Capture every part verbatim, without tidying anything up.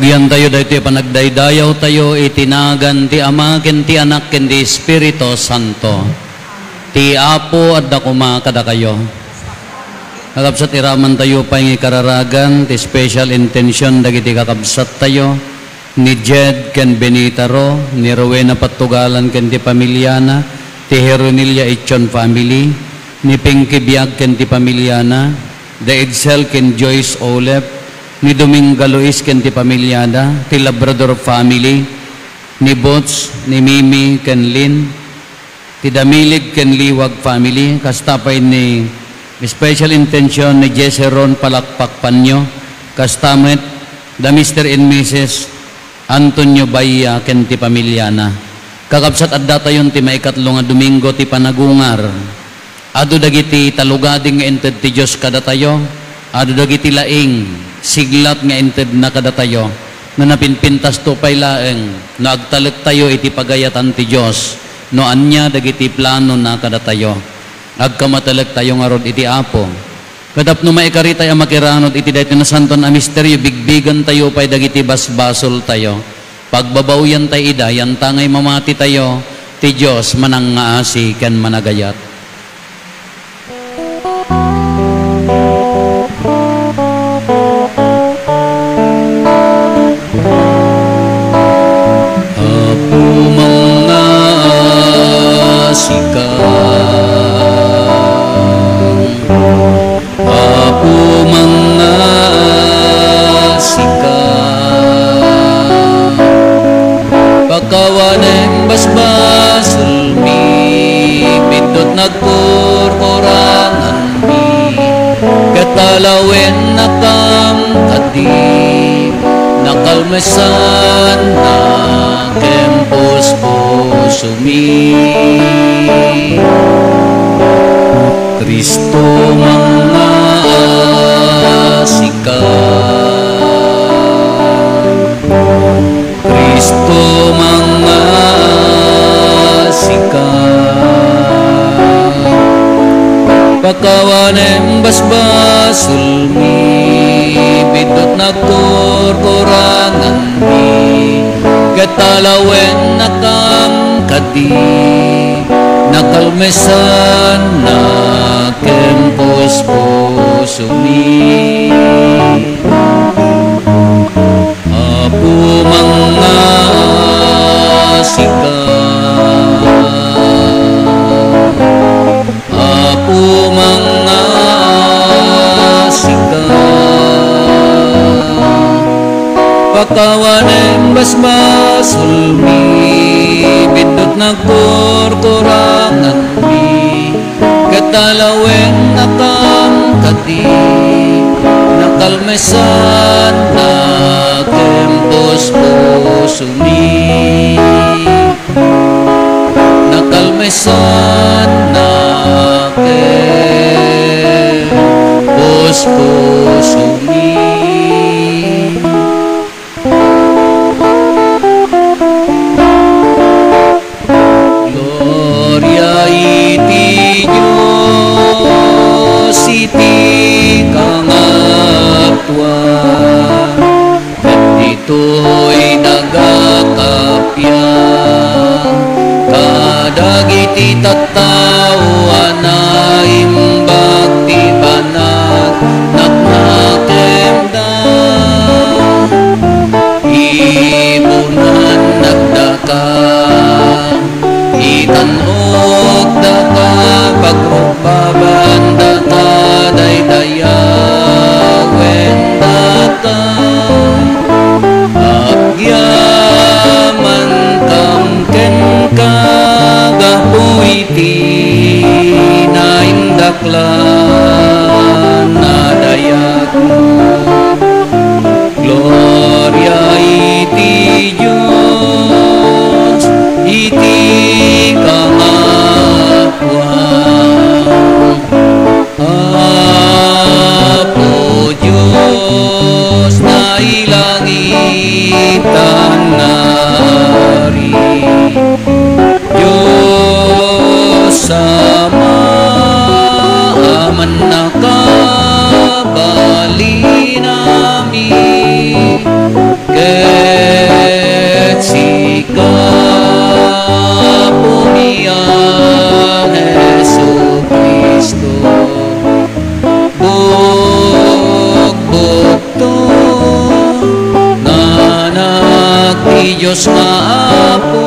Agyantayo daytoy a panagdaydayawtayo iti nagan ti Ama, ken ti Anak, ken ti Espiritu Santo. Ti Apo adda koma kadakayo. Kakabsat, iramantayo pay nga ikararagan ti special intention dagiti kakabsattayo, ni Jed ken Benita Ro, ni Rowena Pattugalan ken ti pamiliana, ti Herunilia Ichon family, ni Pinky Biag ken ti pamiliana, da Edsel ken Joyce Olep, ni Dominga Luis ken ti pamiliada, ti Labrador family, ni Boots, ni Mimi ken Lynn, ti Damilig ken Liwag family, kasta pay ni special intention ni Jesse Ron Palakpak Panyo, kasta met da Mister and Missus Antonio Baya ken ti pamiliana. Kakabsat, addatayon ti maikatlo nga Domingo ti Panagungar. Adu dagiti talugadi nga inted ti Dios kadatayo, adu dagiti laing siglat nga intedna kadatayo, no napinpintasto pay laeng, no agtalektayo iti pagayatan ti Dios, no ania dagiti planona kadatayo. Agkamatelektayo ngarud iti Apo. Ket tapno maikaritay a makiranud iti daytoy nasantoan a misterio, bigbigentayo pay dagiti basbasoltayo. Pagbabaoyantay ida, yantangay mamatitayo, ti Dios manangngaasi ken managayat. Apo, mangngaasika. Apo, mangngaasika. Pakawanem basbasolmi, biddut nagkurkuranganmi, ket alawennakam kadi, nakalmesannak ken puspusomi. Cristo, mangngaasika. Cristo, mangngaasika. Pakawanem basbasolmi, biddut nagkurkuranganmi, ket alawennakam kadi, nakalmesannak ken puspusomi. Apo, mangngaasika. Apo, mangngaasika. Pakawanem basbasolmi, biddut nagkurkuranganmi, ket alawennakam kadi, nakalmesannak ken puspusomi. Nakalmesannak ken puspusomi. Gloria iti Dios iti kangatoan, ket ditoy nagakappia kadagiti tattao a naimbag ti banag napnakemda. Ibunan nagdaka, itan-ok daka, pagrukbaban daka, daydayawen daka. Agyamankam kenka gapu iti Apomi a Jesu-Cristo, bugbugto nga Anak ti Dios nga Apo,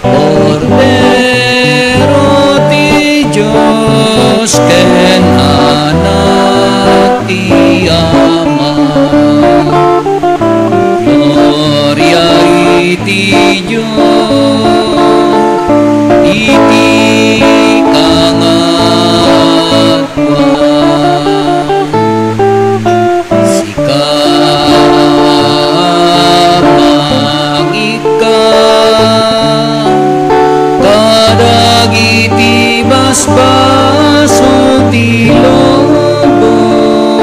Kordero ti Dios ken Anak ti Ama. Gloria iti Dios iti kangatua. Sika, mangika kadagiti basbasol ti lubong.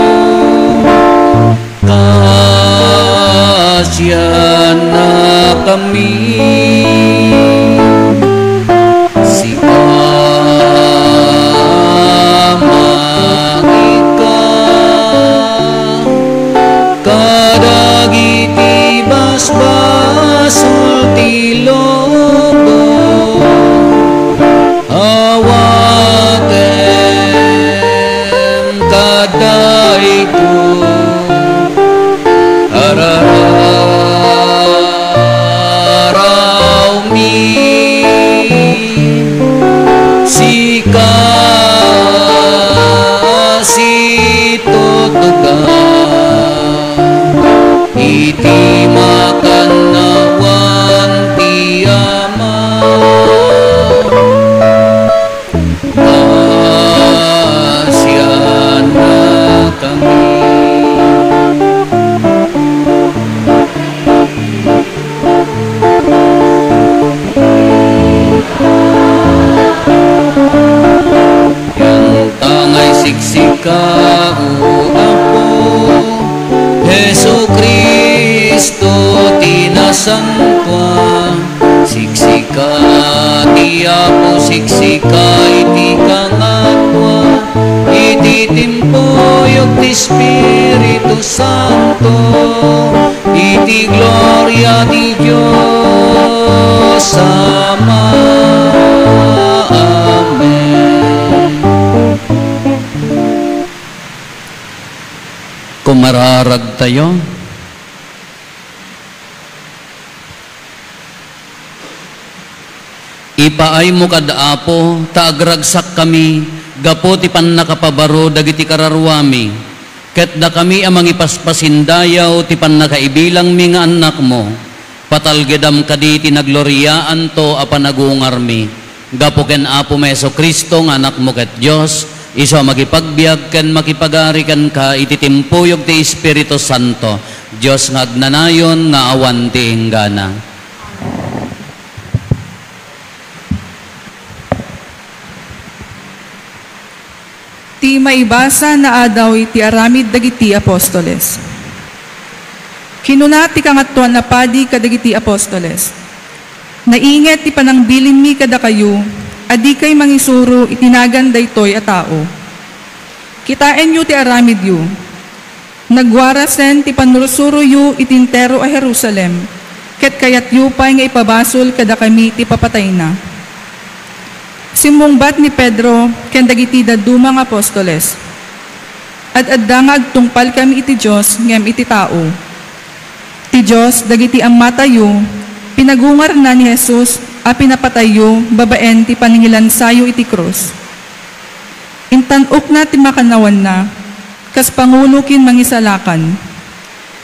Kasiannakami. Sika, mangika kadagiti basbasol ti lubong. Awatem kadayto, ararawmi, sika situtuga iti makannawan ti Ama. Kasiannakami. Ita nga isiksika, O Apo Jesu-Cristo, ti nasantoan. Siksika ti Apo, siksika iti kangatoan, iti timpuyog ti Espiritu Santo, iti gloria ti Dios Ama. Amen. Kumararagtayo. Ipaaymo kad Apo, ta agragsakkami gapu ti pannakapabaro dagiti kararuami, ket dakami a mangipaspasindayaw ti pannakaibilangmi nga annakmo. Patalgedam kadi ti nagloriaanto a panagungarmi. Gapu ken Apomi Jesu-Cristo nga Anakmo ket Dios, isu a makipagbiag ken makipagari kenka iti timpuyog ti Espiritu Santo, Dios nga agnanayon nga awan ti inggana. Ti maibasa nga Adaw iti aramid dagiti apostoles. Kinuna ti Kangatoan a Padi kadagiti apostoles, "Nainget ti panangbilinmi kadakayo a dikay mangisuro iti nagan daytoy a tao. Kitaenyo ti aramidyo. Nagwarasen ti pannursuroyo iti entero a Jerusalem, ket kayatyo pay nga ipabasol kadakami ti papatayna." Simmungbat ni Pedro ken dagiti dadduma nga apostoles, "Ad-adda nga agtungpalkami iti Dios ngem iti tao. Ti Dios dagiti ammatayo, pinagungarna ni Jesus a pinapatayyo babaen ti paningilansayo iti krus. Intan-okna ti makannawanna kas pangulo ken mangisalakan,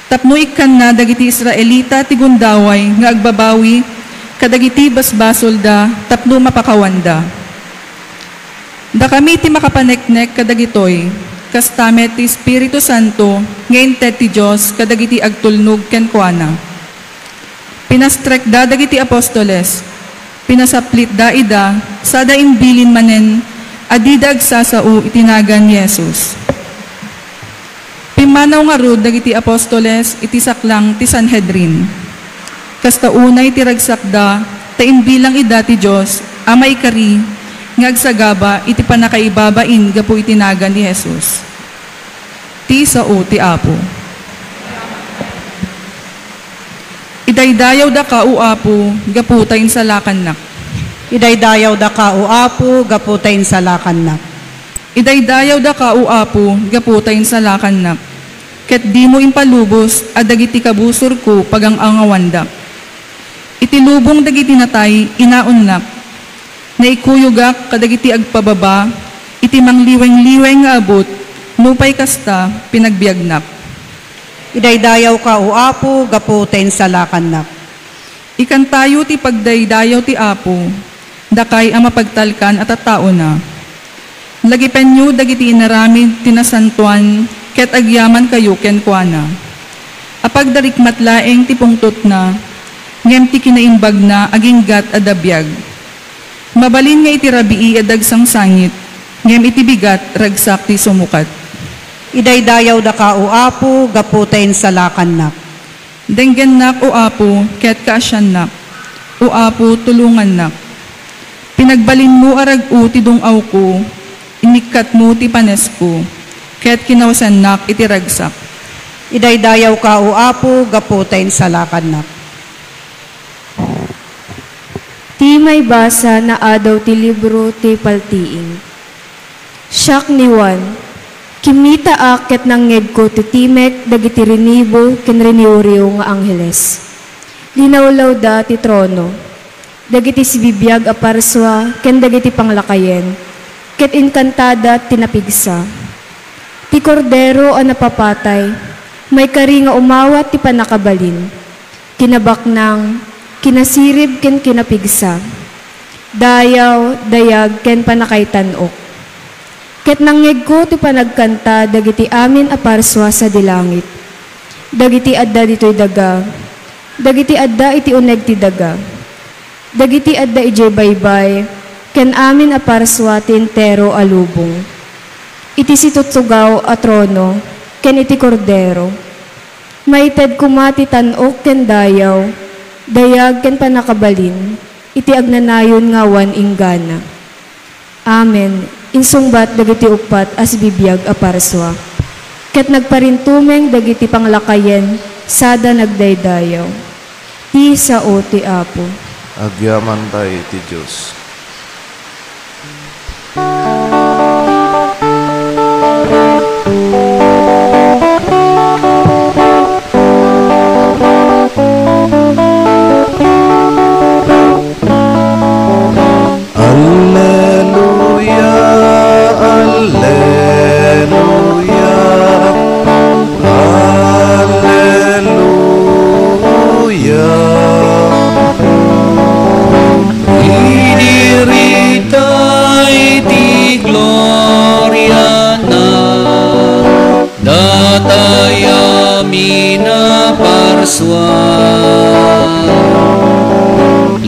tapno ikkanna dagiti Israelita ti gundaway nga agbabawi kadagiti basbasolda tapno mapakawanda. Dakami ti makapaneknek kadagitoy, kasta met ti Espiritu Santo nga inted ti Dios kadagiti agtulnog kenkuana." Pinastrekda dagiti apostoles, pinasaplitda ida, sada imbilin manen a dida agsasao iti nagan ni Jesus. Pimmanaw ngarud dagiti apostoles iti saklang ti Sanhedrin. Kasta unay ti ragsakda, ta imbilang ida ti Dios a maikari nga agsagaba iti pannakaibabain gapu iti nagan ni Jesus. Ti sao ti Apo. Iti Idaydayawdaka, O Apo, gapu ta insalakannak. Idaydayawdaka, O Apo, gapu ta insalakannak. Idaydayawdaka, O Apo, gapu ta insalakannak. Ket dimo impalubos a dagiti kabusorko pagang-angawandak. Iti lubong dagiti natay, inaonnak. Naikuyogak kadagiti agpababa iti mangliweng-liweng nga abut, nupay kasta, pinagbiagnak. Idaydayawka, O Apo, gapu ta insalakannak. Ikantayo ti pagdaydayaw ti Apo, dakay a mapagtalkan a tattaona. Lagipenyo dagiti inaramid ti nasantoan ket agyamankayo kenkuana. Apagdarikmat laeng ti pungtotna, ngem ti kinaimbagna aginggat a dabiag. Mabalin nga iti rabii a dagsangsangit, ngem iti bigat ragsak ti sumukat. Idaydayawdaka, O Apo, gapu ta insalakannak. Denggennak, O Apo, ket kaasiannak. O Apo, tulongannak. Pinagbalinmo a rag-o ti dung-awko, inikkatmo ti panesko, ket kinawasannak iti ragsak. Idaydayawka, O Apo, gapu ta insalakannak. Ti maibasa nga adaw ti libro ti Paltiing. Siak ni Juan, kimmitaak ket nangngegko ti timek dagiti rinibo ken riniwriw nga angheles. Linawlawda ti trono, dagiti sibibiag a parsua ken dagiti panglakayen, ket inkantada ti napigsa. Ti Kordero a napapatay, maikari nga umawat ti pannakabalin, kinabaknang, kinasirib ken kinapigsa. Dayaw, dayag ken pannakaitan-ok. Ket nangngegko ti panagkanta dagiti amin a parsua sadi langit. Dagiti adda ditoy daga, dagiti adda iti uneg ti daga, dagiti adda idiay baybay, ken amin a parsua ti entero a lubong. Iti situtugaw a trono ken iti Kordero. Maited koma ti tan-ok ken dayaw, dayag ken pannakabalin iti agnanayon nga awan inggana. Amen, insungbat dagiti uppat a sibibiag a parsua. Ket nagparintumeng dagiti panglakayen sada nagdaydayaw. Ti sao ti Apo. Agyamanta iti Dios. Alleluia, alleluia, alleluia. Idiritay ti gloriana, datay amin a parsua.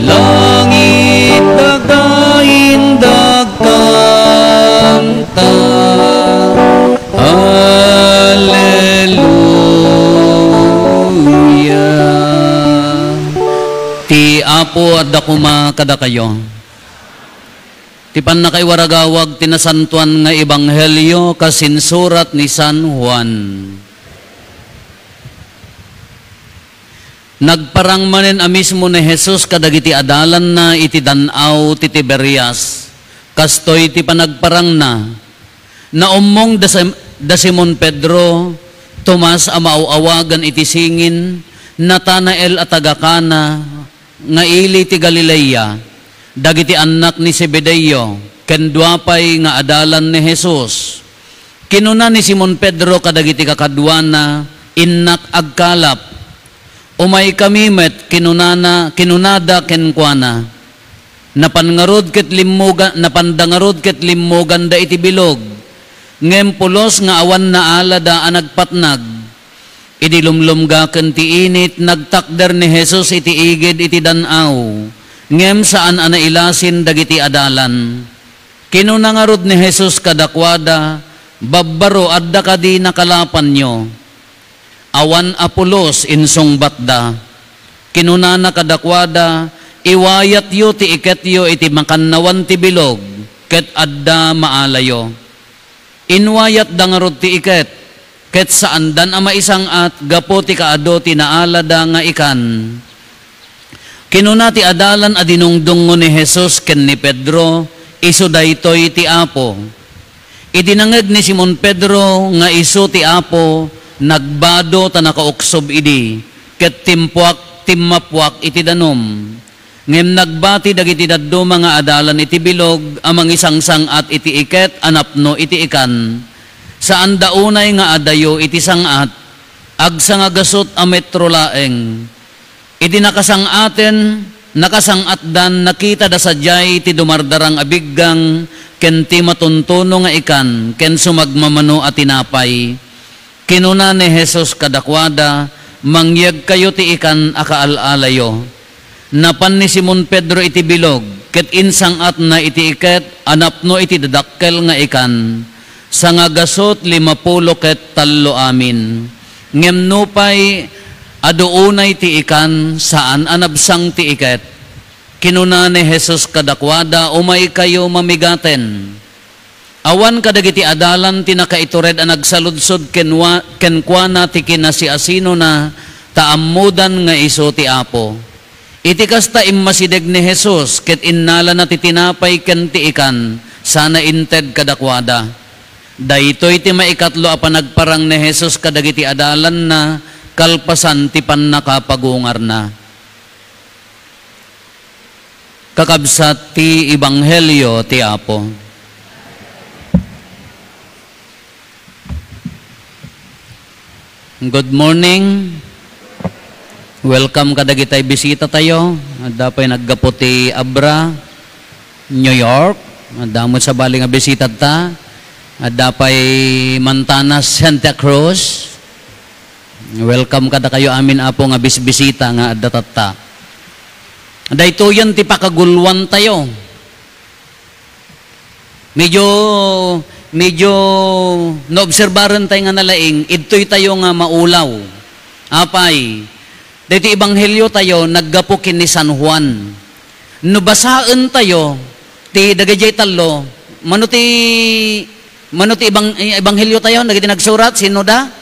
Langit, daga, indag, kanta. Alleluia. Ti Apo adda koma kadakayo. Ti pannakaiwaragawag ti nasantoan nga ebanghelio kas insurat ni San Juan. Nagparang manen a mismo ni Jesus kadagiti adalanna iti dan-aw ti Tiberias. Kastoy ti panagparangna. Naummong da Sim-, da Simon Pedro, Tomas a maaw-awagan iti Singin, Natanael a taga-Cana nga ili ti Galilea, dagiti annak ni Zebedeo, ken dua pay nga adalan ni Jesus. Kinuna ni Simon Pedro kadagiti kakaduana, "Innak agkalap." "Umaykami met," kinunana, kinunada kenkuana. Napan ngarud ket limmuga-, napanda ngarud ket limmuganda iti bilog, ngem pulos nga awan naalada a nagpatnag. Idi lumlumgaken ti init, nagtakder ni Jesus iti igid iti dan-aw, ngem saan a nailasin dagiti adalan. Kinuna ngarud ni Jesus kadakuada, "Babbaro, adda kadi nakalapanyo?" "Awan a pulos," insungbatda. Kinunana kadakuada, "Iwayatyo ti iketyo iti makannawan ti bilog, ket adda maalayo." Inwayatda ngarud ti iket, ket saandan a maisang-at gapu ti kaadu ti naalada nga ikan. Kinuna ti adalan a dinungdungngo ni Jesus ken ni Pedro, "Isu daytoy ti Apo." Idi nangngeg ni Simon Pedro nga isu ti Apo, nagbado ta nakauksob idi, ket timpuak-, timmapuak iti danum. Ngem nagbati dagiti dadduma nga adalan iti bilog a mangisang-sang-at iti iket a napno iti ikan. Saanda unay nga adayo iti sang-at, agsangagasut a metro laeng. Idi nakasang-aten, nakasang-atdan, nakitada sadiay ti dumardarang a biggang ken ti matuntuno nga ikan ken sumagmamano a tinapay. Kinuna ni Jesus kadakuada, "Mangyegkayo ti ikan a kaal-alayo." Napan ni Simon Pedro iti bilog, ket insang-atna iti iket a napno iti dadakkel nga ikan, sangagasut limapulo ket tallo amin. Ngem nupay adu unay ti ikan, saan a nabsang ti iket. Kinuna ni Jesus kadakuada, "Umaykayo mamigaten." Awan kadagiti adalan ti nakaitured a nagsaludsod kenwa-, kenkuana ti kinasiasinona, ta ammodan nga isu ti Apo. Iti kasta, immasideg ni Jesus ket innalana ti tinapay ken ti ikan, sana inted kadakuada. Daytoy ti maikatlo a panagparang ni Jesus kadagiti adalanna kalpasan ti pannakapagungarna. Kakabsat ti Ebanghelio ti Apo. Good morning. Welcome kadagiti bisita tayo. Adda pay naggapu ti Abra, New York. Adda met sabali nga bisita ta. Adda pay Mantanas, Santa Cruz. Welcome kadakayo amin, Apo, nga bisbisita nga adda tatta. Daytoyen ti pakagulwan tayo. Medyo, medyo naobserbaren tayo nga nalaing, idtoy tayo nga maulaw. Apay, daytoy ebanghelio tayo naggapu ken ni San Juan. No basaen tayo ti dagijay tallo, mano ti, mano ti ebang-, ebanghelio tayo, dagiti nagsurat, sino da?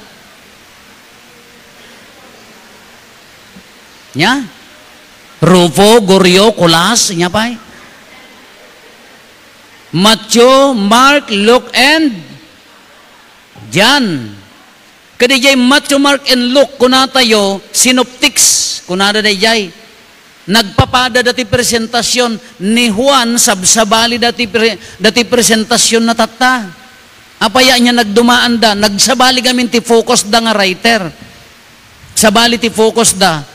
Nia? Rufo, Goryo, Colas, nia pay? Matthew, Mark, Luke, and John. Kadi jay Matthew, Mark, and Luke, kuna tayo, synoptics, kunada dayjay. Nagpapada dati presentasion ni Juan, sabsabali dati pre-, dati presentasion na tatta. Apay ania nagdumaanda, nagsabali gamin ti focus da nga writer. Sabali ti focus da.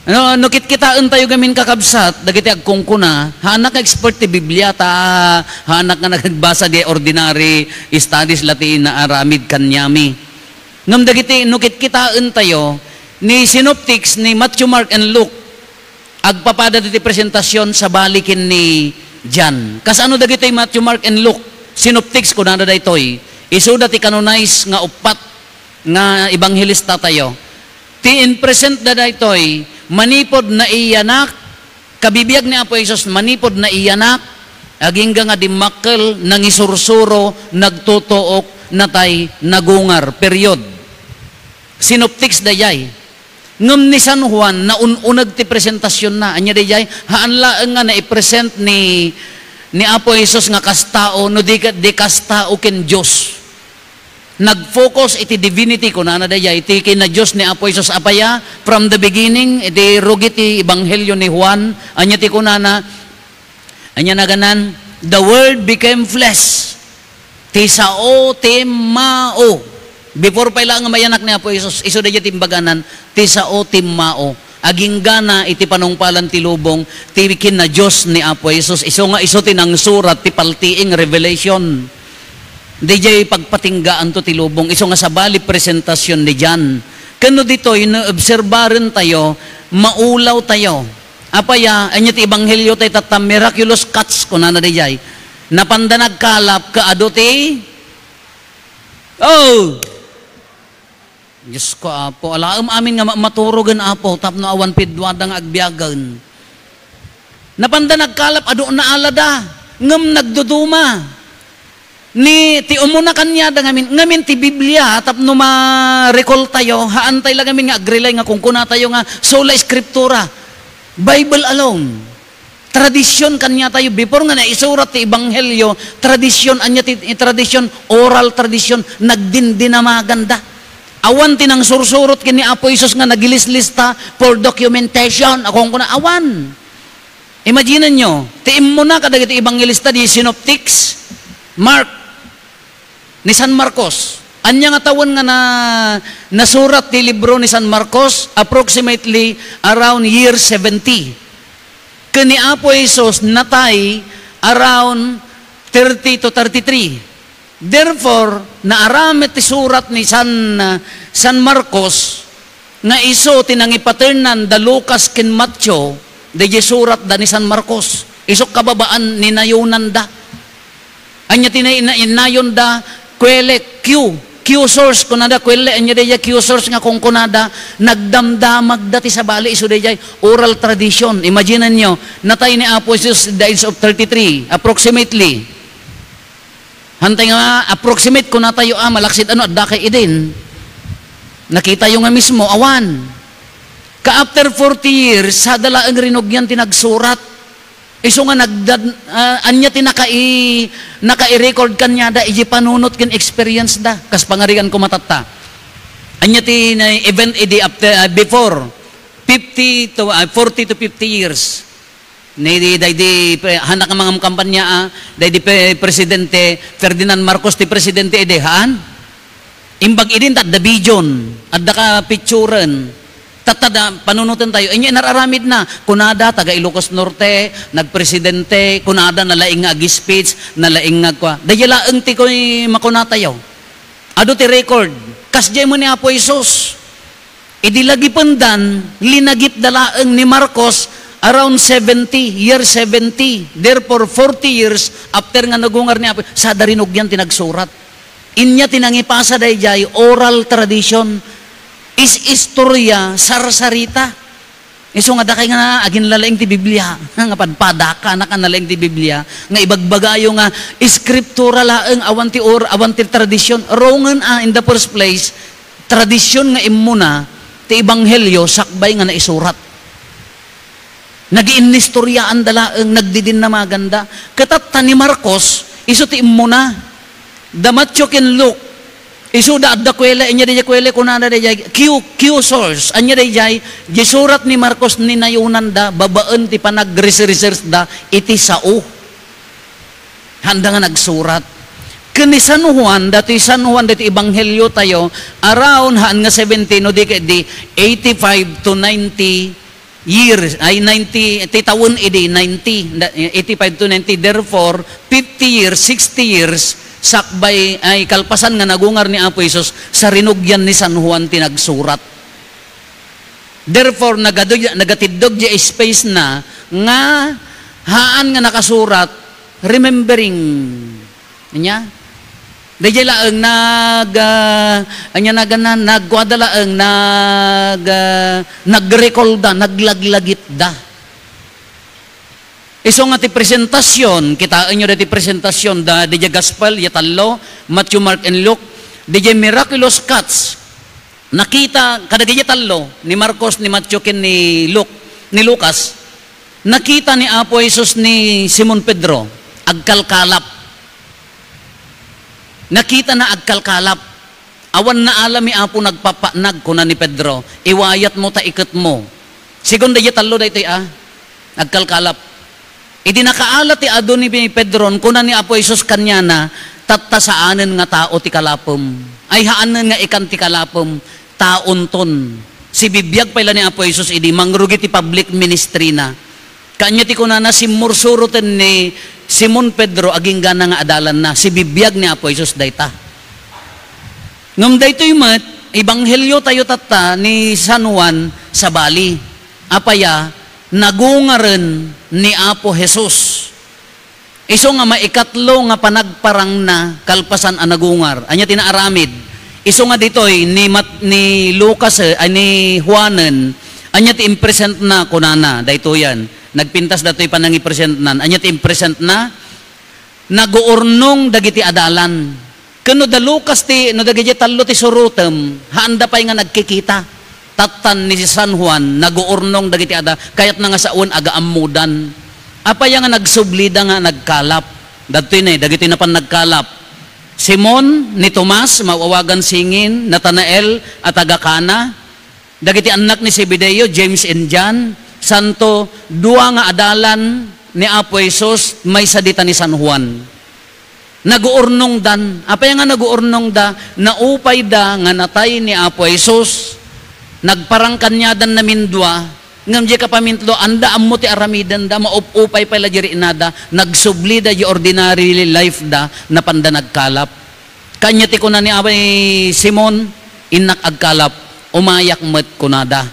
No, no kitkitaen tayo gamin, kakabsat, dagiti agkungkuna, haanak nga expert ti Biblia, ta haanak nga nagbasa di ordinary studies la ti naaramid kaniami. Ngem dagiti, no kitkitaen tayo, ni synoptics ni Matthew, Mark, and Luke, agpapada diti presentasion sabali ken ni John. Kasano dagitoy Matthew, Mark, and Luke? Synoptics, kunada daytoy. Isuda ti canonized nga uppat nga ebanghelista tayo. Ti in-present da daytoy, manipud naiyanak, kabibiag ni Apo Jesus, manipud naiyanak, agingga nga dimmakkel, nangisursuro, nagtutuok, natay, nagungar. Period. Synoptics dayjay. Ngem ni San Juan, naun-uneg ti presentasionna. Ania dayjay? Haan laeng nga naipresent ni, ni Apo Jesus nga kas tao, no di ka, di kas tao ken Dios. Nag-focus iti divinity, kunana dayjay, iti kina-Dios ni Apo Jesus. Apay a, from the beginning, iti rugi ti Ebanghelio ni Juan, ania ti kunana? Ania naganan? "The Word became flesh." Ti sao timmao. Before pay laeng nga mayanak ni Apo Jesus, isu dayjay ti imbaganan, ti sao timmao. Aginggana iti panungpalan ti lubong, ti kina-Dios ni Apo Jesus. Isu nga isu ti nangsurat ti paltiing Revelation. Dayjay pagpatinggaanto ti lubong, isu nga sabali presentasion ni John. Ken no ditoy, no obserbarentayo, maulawtayo. Apay a, ania ti ebanghelio tayo tatta, miraculous cuts, kunana dayjay. Napanda nagkalap, kaadu ti, oh! Diyos ko, Apo, alaem amin nga ma-, maturogen, Apo, tapno awan piduada nga agbiagen. Napanda nagkalap, adu naalada, ngem nagduduma. Ni, ti umuna kaniada ngamin, ngamin ti Biblia, tapno ma-recall tayo, haan tayo la ngamin nga agrely nga kunkunatayo nga sola Scriptura. Bible alone. Tradisyon kaniatayo. Before nga naisurat ti Ebanghelio, tradisyon, ania ti, ti tradisyon, oral tradisyon, nagdindinamagan da. Awan ti nangsursurot ken ni Apo Jesus nga nagilislista for documentation. Ako ang kuna, awan. Imagine nyo, ti immuna kadagiti evangelista, di synoptics, Mark, ni San Marcos. Ania nga tawen nga na, nasurat ti libro ni San Marcos? Approximately around year seventy. Ken ni Apo Jesus natay around thirty to thirty-three. Therefore, naaramid ti surat ni San, San Marcos nga isu ti nangipaternan da Lucas ken Mateo, daydiay surat da ni San Marcos. Isu kababaan ni nayonanda. Ania ti na-, na-, nayon da, kuele, Q, Q source, kunada, kuele, ania daydiay Q source nga kunkunada, nagdamdamag da ti sabali, isu daydiay oral tradition. Imagine nyo, natay ni Apo Jesus at the age of thirty-three, approximately. Hantay nga approximate, kunatayo a, malaksid ano, adda kay idin. Nakitayo nga mismo, awan. Ka after forty years, sada laeng rinugian ti nagsurat. Isu nga nagdad-, ah, ania ti nakai-, nakai-record kaniada iti panunot ken experience da. Kas pangarigan ko matatta. Ania ti na-, event idi after, ah, before fifty to, ah, forty to fifty years. Ni di, daydi, pre-, hanak nga mga kampanya, ah, daydi pre-, Presidente Ferdinand Marcos ti presidente idi, haan? Imbag idin ta adda vision, adda ka picturen, tatta da, panunoten tayo. Inya inararamid na, kunada, taga Ilocos Norte, nagpresidente, kunada, nalaing nga ag-speech, nalaing nga agkua. Daydi laeng ti koy makuna tayo. Adu ti record. Kasdiay mo ni Apo Jesus. Idi lagipendan, linagipda laeng ni Marcos around seventy, year seventy. Therefore, forty years after nga nagungar ni Apo, sada rinugian ti nagsurat. Inya ti nangipasa daydiay oral tradition, is istorya, sarsarita. Isu nga dakay nga aginlalaing ti Biblia, nga padpadaka, nakanalaing ti Biblia, nga ibagbagayo nga iskriptura laeng awan ti or-, awan ti tradisyon. Wrongen a, in the first place, tradisyon nga immuna ti ebanghelio sakbay nga naisurat. Nagiinnistoriaanda laeng, nagdidinnamaganda. Kitatta ni Marcos, isu ti immuna. Da Matthew ken Luke, isuda adda kuele, inya daydiay kuele, kunana daydiay, Q, Q source, anya daydiay, di surat ni Marcos, ninayonanda, babaen ti panagresearchda iti sao. Handa nga nagsurat. Ken ni San Juan, datoy San Juan, datoy ebanghelio tayo, around haan nga seventy, no di ket di eighty-five to ninety years, ay ninety, ti tawen idi ninety, da-, eighty-five to ninety, therefore, fifty years, sixty years, sakbay, ay kalpasan nga nagungar ni Apo Jesus, sa rinugian ni San Juan ti nagsurat. Therefore, nagadu-, nagatiddog di space na nga haan nga nakasurat, remembering. Anya? Daydiay laeng nag, ah, anya nagana, nagkuada laeng, nag, ah, nagrekolda, naglaglagipda. Isu nga ti presentasyon, kitaenyo daydi presentasyon, da, daydiay gospel, ya tallo, Matthew, Mark, and Luke, daydiay miraculous cuts. Nakita, kadagiti tallo, ni Marcos, ni Matthew, ken ni Luke, ni Lucas, nakita ni Apo Jesus ni Simon Pedro, agkalkalap. Nakita na agkalkalap. Awan naalam ni Apo nagpapanag, kuna ni Pedro, iwayatmo ta iketmo. Sigun daydiay tallo daytoy a, agkalkalap. Idi nakaala ti adu ni Pedro, kuna ni Apo Jesus kaniana, "Tatta saanen nga tao ti kalapem. Ay, haanen nga ikan ti kalapem, taonton." Sibibiag pay la ni Apo Jesus idi mangrugi ti public ministry na. Kanya ti kunana, simmursuroten ni Simon Pedro aginggana nga adalanna. Sibibiag ni Apo Jesus dayta. Ngem daytoy met, ebanghelio tayo tatta ni San Juan, sabali. Apaya, nagungaren ni Apo Jesus. Isu nga maikatlo nga panagparangna kalpasan a nagungar. Ania ti naaramid? Isu nga ditoy ni Mat-, ni Lucas, eh, ay ni Juanen, ania ti impresentna, kunana, daytoyan. Nagpintas datoy panangipresentnan. Ania ti impresentna? Naguurnong dagiti adalan. Ken no da Lucas ti, no dagiti tallo ti surotem, haanda pay nga nagkikita. Tattan ni San Juan, naguurnong dagiti ada, kayatna nga sawen agaammodan. Apay nga nagsublida nga nagkalap? Dagitoy ne, dagitoy napan nagkalap. Simon, ni Tomas, maawagan singin, Natanael a taga Cana, dagiti annak ni Zebedeo, James and John, santo, dua nga adalan ni Apo Jesus, maysa dita ni San Juan. Naguurnongdan. Apay nga naguurnongda? Naupayda nga natay ni Apo Jesus. Nagparang kaniadan namindua. Ngem di kapamintlo, anda ammo ti aramidenda, maup-upay pay la di rinada, nagsublida di ordinary life da, napanda nagkalap. Kanya ti kuna ni Abay Simon, innak agkalap, umayak met kunada.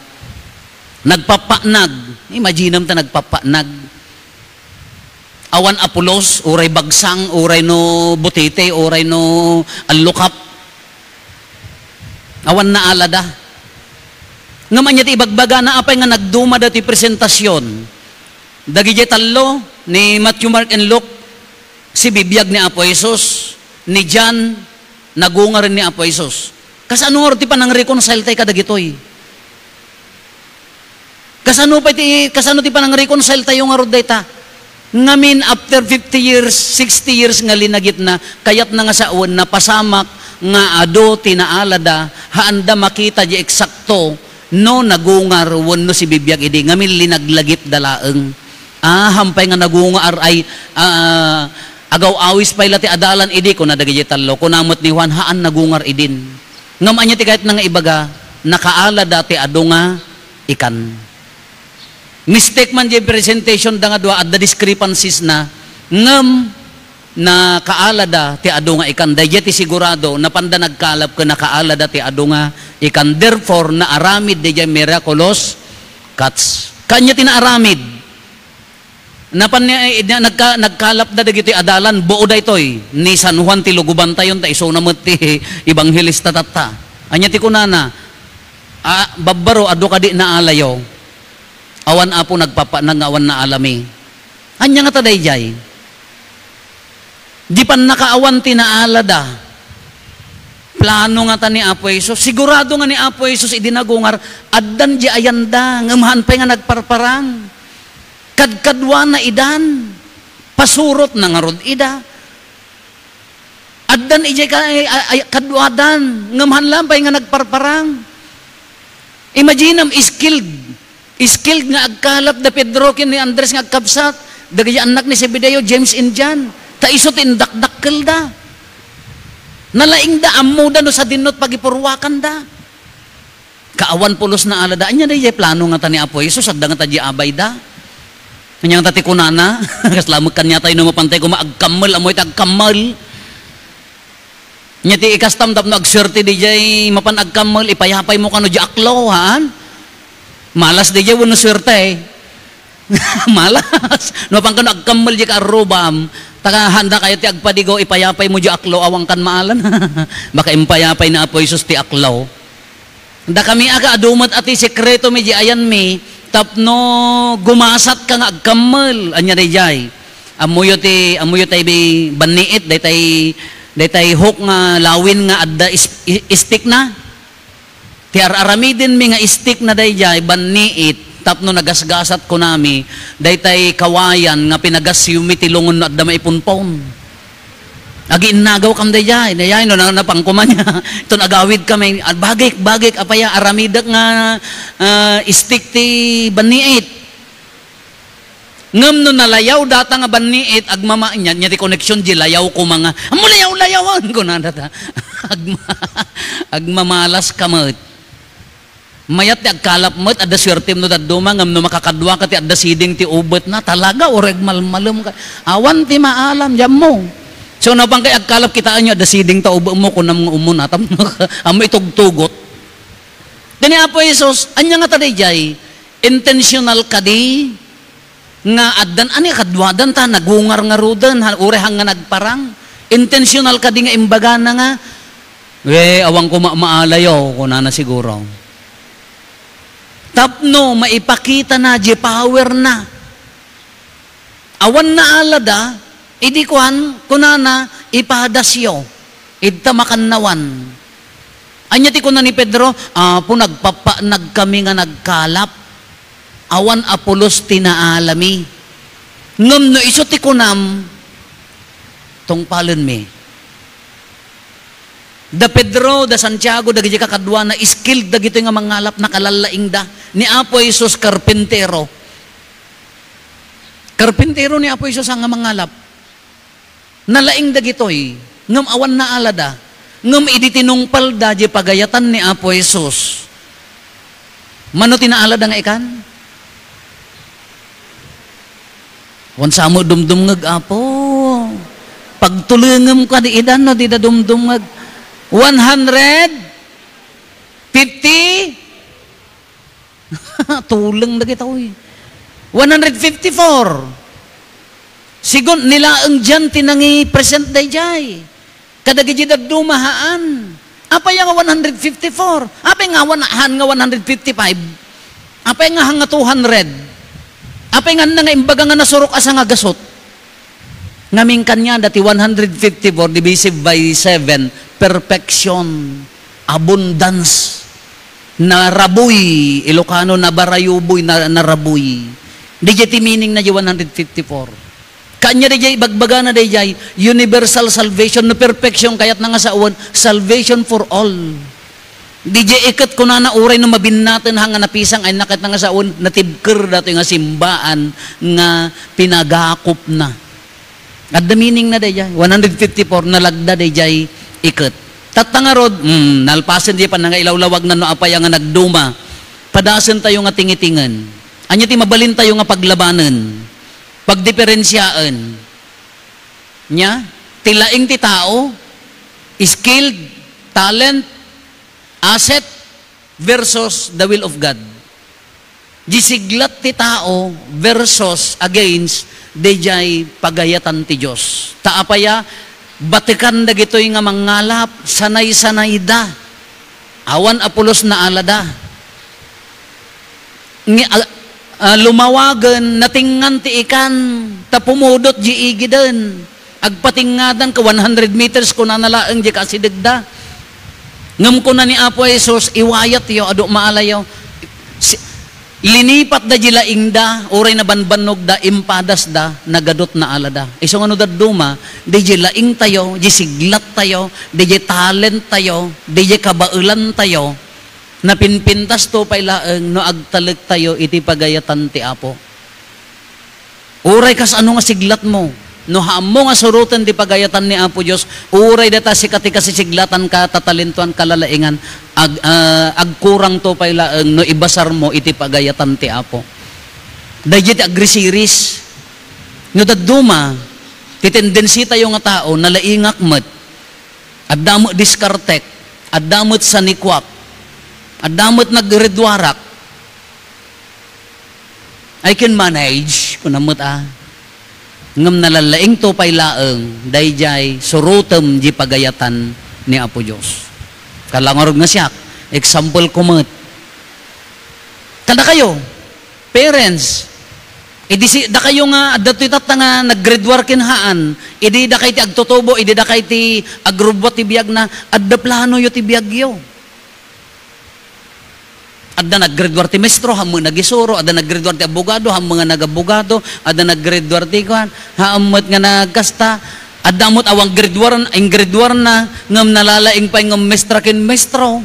Nagpappanag. Imaginem ta nagpappanag. Awan a pulos, uray bagsang, uray no butete, uray no allukap. Awan naalada. Ngem ania ti ibagbagana, apay nga nagduma dati presentasion? Dagiti tallo, ni Matthew, Mark, and Luke, sibibiag ni Apo Jesus, ni John, nagungar ni Apo Jesus. Kasano nga ti panangreconcile tay kadagitoy? Kasano pay ti, kasano ti panangreconcile tayo ngarud dayta? Ngamin, after fifty years, sixty years nga linagipna, kayatna nga sawen, napasamak nga adu ti naalada, haanda makita di eksakto no nagungar wenno sibibiag idi. Ngamin, linaglagipda laeng. Ah, hampay nga nagungar ay, ah, agaw-awis pay la ti adalan idi, kuna dagiti tallo. Kuna met ni Juan, haan nagungar idin. Ngem ania ti kayatna nga ibaga? Nakaalada ti adu nga ikan. Mistake man di presentation da nga dua, adda discrepancies na, ngem nakaalada ti adu nga ikan. Daydiay ti sigurado, napanda nagkalap ken nakaalada ti adu nga ikan. Therefore, naaramid daydiay miraculous catch. Kanya ti naaramid. Napan ni, eh, na-, nagka-, nagkalap da dagiti adalan, buo daytoy, ni San Juan ti lugubantayon, ta isuna met ti ebanghelista tatta. Ania ti kunana? Ah, babbaro, adu kadi naalayo? Awan, Apo, nagpappanag nga awan naalami. Ania ngata daydiay? Di pannakaawan ti naalada. Plano ngata ni Apo Jesus. Sigurado nga ni Apo Jesus idi nagungar, addan di ayanda, ngem haan pay nga nagparparang. Kadkaduana idan. Pasurotna ngarud ida. Addan idiay ka-, ay, ay, kaduadan, ngem haan lang pay nga nagparparang. Imaginem, skilled. Skilled nga agkalap da Pedro ken ni Andres nga agkabsat, dagiti annak ni Zebedeo, James and John. Ta isu ti indakdakkelda. Nalaingda, ammoda no sadino ti pagipurwakanda. Kaawan pulos naalada. Ania daydiay plano ngata ni Apo Jesus? Adda ngata di abayda? Ania ngata ti kunana? Kasla met kaniatayo no mapantay koma agkammel, ammoy ti agkammel. Nia ti ikastam tapno agsuerte daydiay mapan agkammel, ipayapaymo kano di aklo, haan? Malas daydiay wenno suerte? Malas. No, apan kano agkammel di kaarrubam, ta haanda kayo ti agpadigo, ipayapaymo di aklo, awan kan maalan. Baka impayapay ni Apo Jesus ti aklo. Dakami a ka, adu met a ti sekreto mi di ayanmi, tapno gumasat ka nga agkammel. Ania daydiay? Ammoyo ti, ammoyo tay bi-, banniit, daytay, daytay hook nga lawin nga adda is-, i-, stick na. Ti ar-aramidenmi nga stick na daydiay, banniit, tapno nagasgasat kunami, daytay kawayan nga pinagasyuem mi ti lungon no adda maipunpon. Agiinnagaw kam daydiay, daydiay, no, na-, napankuman niya. Iton agawid kami, ah, bagik, bagik, apaya, aramidek nga, ah, stick ti banniit. Ngem no nalayaw data nga banniit, agmama-, nia, nia ti connection, di layaw ko mga, "Ammo layaw, layawan," kunana ta. Agma-, agmamalas ka met. Mayat ti agkalap met, adda suertem no dadduma, ngem no makakadua ka ti adda siding ti ubetna, talaga, uray agmalmalem ka. Awan ti maalam, diammo. So, napan kay agkalap, kitaenyo, adda siding ta ubetmo, kunam nga umuna, tapno, ammo itugtugot. Kani Apo Jesus, ania ngata daydiay? Intentional kadi nga addan, ani, kaduadan ta, nagungar ngaruden, ha, uray hang nga nagparang. Intentional kadi nga imbagana nga, "We, awan ko ma-, maalayo," kunana siguro. Tapno maipakitana di power na. Awan naalada, idi kuan, kunana, "Ipadasyo, idta makannawan." Ania ti kuna ni Pedro? "Apo, nagpapanag kami nga nagkalap. Awan a pulos ti naalami." Ngem no isu ti kunam, tungpalenmi. Da Pedro, da Santiago, dagiti kakaduana, skilled dagitoy nga mangalap, nakalallaingda. Ni Apo Jesus, karpintero. Karpintero ni Apo Jesus nga mangalap. Nalaing dagitoy, ngem awan naalada. Ngem idi tinungpalda diay pagayatan ni Apo Jesus, mano ti naalada nga ikan? Wan sa met dumdumngeg, Apo. Pagtulengem kadi ida no dida dumdumngeg. One hundred fifty? Tuleng dagita, uy. One hundred fifty-four. Sigun, ni laeng John ti nangi-present daydiay. Kadagiti dadduma, haan. Apay nga one hundred fifty-four? Apay nga wan-, haan nga one hundred fifty-five? Apay nga haan nga two hundred? Apay nga haan nga imbaga nga nasurok a sangagasut? Ngamin kaniada ti one hundred fifty-four divided by seven, perfection, abundance. Narabuy, Ilocano, nabarayuboy, na-, narabuy. Diay ti meaning na di one hundred fifty-four. Kanya diay, ibagbagana diay, universal salvation, no perfection, kayatna nga sawen, salvation for all. Diay iket kunana, uray no mabinnaten ha nga napisang, ay nakayatna nga sawen, natibker datoy nga simbaan nga pinagakupna. Adda meaning na diay, one hundred fifty-four, nalagda diay iket. Tatta ngarud, mm, nalpasen diay panangailawlawag na no apay nga nagduma. Padasen tayo nga tingitingen. Anya ti mabalin tayo nga paglabanen? Pagdiperensiaen. Nya, ti laing ti tao, skilled, talent, asset, versus the will of God. Di siglat ti tao versus against daydiay pagayatan ti Dios. Ta apaya, batekan dagitoy nga mangalap, sanay-sanayda. Awan a pulos naalada. Ngi-, a-, a, lumawagen, natingngan ti ikan, ta pumudot di igiden. Agpatingngadan ka one hundred meters, kunana laeng di kasidegda. Ngem kuna ni Apo Jesus, "Iwayatyo, adu maalayo." Si-, linipatda di laingda, uray nabanbannogda, impadasda, nagadut naalada. Isu nga no dadduma, di di laingtayo, di siglattayo, di di talenttayo, di di kabaelantayo, napinpintasto pay laeng no agtalektayo iti pagayatan ti Apo. Uray kasano nga siglatmo, no haammo nga suroten ti pagayatan ni Apo Dios, uray dayta sika ti kasisiglatan ka, tatalentuan, kalalaingan, ag-, ah, agkurangto pay laeng no ibasarmo iti pagayatan ti Apo. Daydiay ti agrisiris. No dadduma, ti tendensitayo nga tao, nalaingak met. Adda met diskartek, adda met sanikuak, adda met naggraduarak. "I can manage," kuna met a. Ngem nalalaingto pay laeng, daydiay surotem di pagayatan ni Apo Dios. Kala ngarud nga siak, example ko met. Kadakayo, parents, idi si, dakayo nga, adda toy tatta nga naggraduar ken haan, idi dakay ti agtutubo, idi dakay ti agrubbuat ti biagna, adda planoyo ti biagyo. Adda naggraduar ti maestro, haan met nagisuro, adda naggraduar ti abogado, haan met nga nagabogado, adda naggraduar ti kuan, haan met nga nagkasta, adda met awan graduar, ingraduarna, ngem nalalaing pay ngem maestra ken maestro.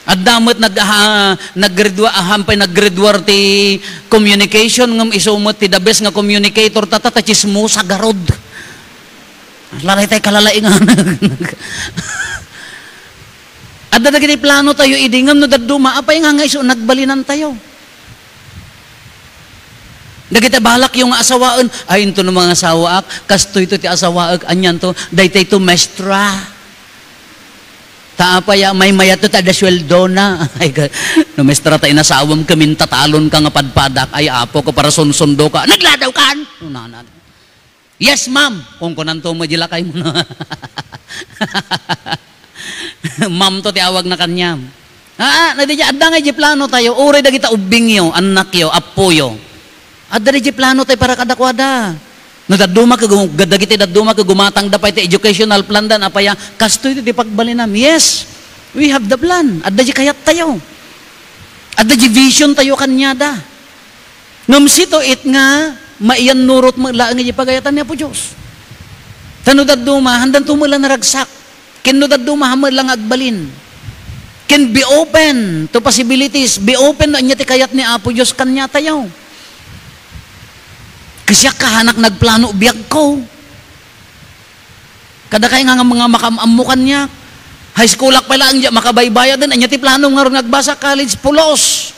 Adda met nag-, ha, naggraduar, haan pay naggraduar ti communication, ngem isu met ti the best nga communicator, tatta ta chismosa garud. Laray tay kalalaingan. Adda dagiti plano tayo idi, ngem no dadduma, apay nga nga isu nagbalinantayo? Dagiti balakyo nga asawaen, "Ay, into no mangasawaak, kastoyto ti asawaek, anianto, daytayto maestra. Ta apay a, maymayatto ta adda sueldona." Ay, ka-, "No maestra ta inasawam, kamin tatalon ka nga padpadak. Ay, apo, ka para sunsundo ka. Nagladaw kan?" Nana. "Yes, ma'am." Kunkunanto met di lakaymo. Ma'am to ti awagna kaniam. Aa, na di adda nga di plano tayo, uray dagita ubbingyo, annakyo, appoyo. Adda di plano tayo para kadakuada. No dadduma ka gu-, dagiti dadduma ka gumatangda pay ti educational plan dan, apaya, kastoy ti pagbalinam. Yes. We have the plan. Adda di kayattayo. Adda di vision tayo kaniada. Ngem see to it nga maiyannurot met laeng iti pagayatan ni Apo Dios. Ta no dadduma, haandanto met la naragsak. Ken no dadduma, haan met la nga agbalin. Ken be open to possibilities. Be open no ania ti kayat ni Apo Dios kaniatayo. Kasiak, haanak nagplano biagko. Kadakay nga, nga mga makaam-ammo kaniak. High schoolak pay laeng diak makabaybayaden. Ania ti planom ngarud nga agbasa college? Pulos.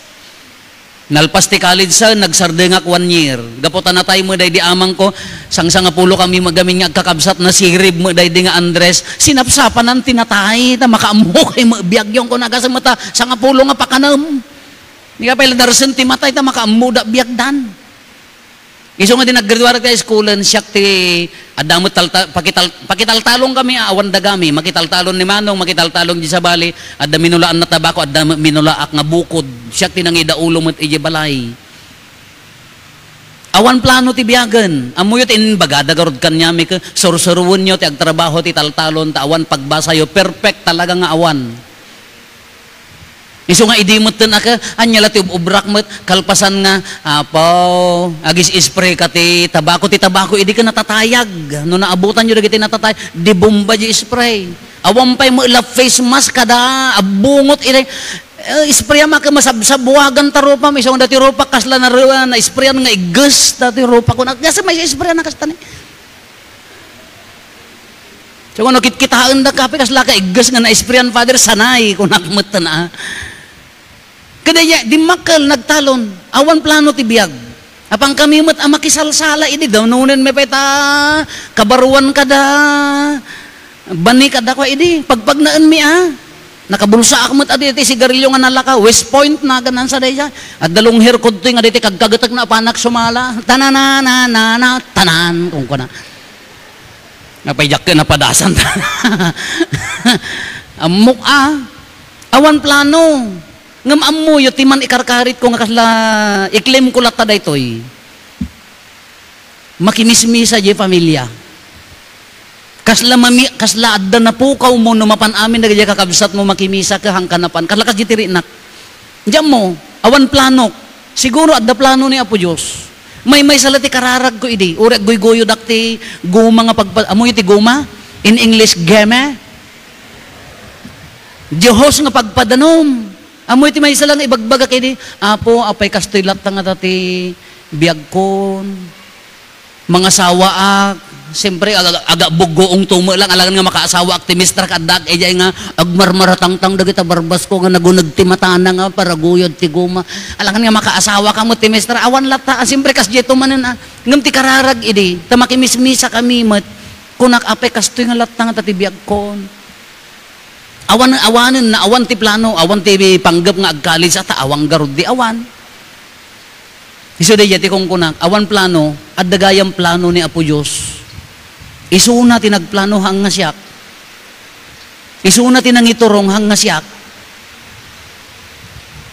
Nalpas ti college, sir, nagsardengak one year. Gapu ta natay met daydi amangko, sangsangapulo kami met gamin nga agkakabsat, nasirib met daydi nga Andres. Sinapsapanan ti natay, ta makaammo kay met biagyo, kuna, gasem met ta sangapulo nga pakanem. Di ka pay la darsen ti matay, ta makaammoda biagdan. Isu nga di naggraduar ti high schoolen, siak ti adda met talta-, pakital-, pakitaltalong kami, a, awan dagami, makitaltalon ni Manong, makitaltalon di sabali, adda minulaanna tabako, adda met minulaak nga bukod. Siak ti nangidaulo met idiay balay. Awan plano ti biagen. Ammoyo ti imbagada garud kaniami, ket sursuroenyo ti agtrabaho ti taltalon, ta awan pagbasayo, perfect talaga nga awan. Isu nga idi metten a, ket ania la ti ub-ubrak met, kalpasan nga, "Apo, agis-spray ka ti tabako." Ti tabako idi ket natatayag. No naabutanyo dagiti natatayag, di bomba di spray. Awan pay met la face mask kada abbungot idi, eh, sprayan a ket masabsabwagan ta rupam. Isu nga dati rupak kasla na, na-sprayan nga igges dati rupak. Kuna, gasem a isprayan a kasta ni. So, kunak, kitkitaen da kape, kasla ka igges nga na-sprayan, Father, sanay, kunak met na. Kada iya, dimmakkel, nagtalon, awan plano ti biag. Apan kami met a makisalsala idi, danunen mi pay ta, kabaruan kada, bani kada kwa idi, pagpagnaen mi a. Nakabulsaak met adi ti sigarilyo nga nalaka, West Point, naganan sa dayta. Adda long hair ko ditoy nga dayta kagkagetek na apanak sumala. Tananananana, tanan, kung kuna. Napay diak ken napadasan. Ammok a. Awan plano. Ngem ammoyo ti man ikarkarit ko nga kasla iklem ko latta daytoy. Makimismisa diay familia. Kasla mami-, kasla adda napukaw mo no mapan amin dagiti kakabsat mo makimisa ket hangka napan. Kasla kas diay ti rinak. Diyan mo, awan plano. Siguro adda plano ni Apo Dios. Maymaysa la ti kararag ko idi. Uray agguyguyodak ti guma nga pagpa-, amoy ti guma? In English, geme? Dios nga pagpadanum. Amoy ti maysa lang ibagbagak idi, "Apo, apay kastoy latta ngata ti biagkon?" Mangasawaak, siyempre, aga-, agabuggoong tumo lang, alangan nga makaasawaak ti mister kaddak, idiay nga agmarmaratangtang dagita barbas ko nga naguneg ti matana nga paraguyod ti guma. Alangan nga makaasawaak met ti mister, awan latta, a, siyempre, kasdiay tumanen, a. Ngem ti kararag idi, ta makimismisa kami met, kunak, "Apay, kastoy nga latta ngata ti biagkon?" Awan, awanen na, awan ti plano, awan ti panggep nga agkalis, ta awan garud di awan. Isu daydiay ti kunkunak, awan plano, adda gayam plano ni Apo Dios. Isuna ti nagplano haan nga siak. Isuna ti nangiturong haan nga siak.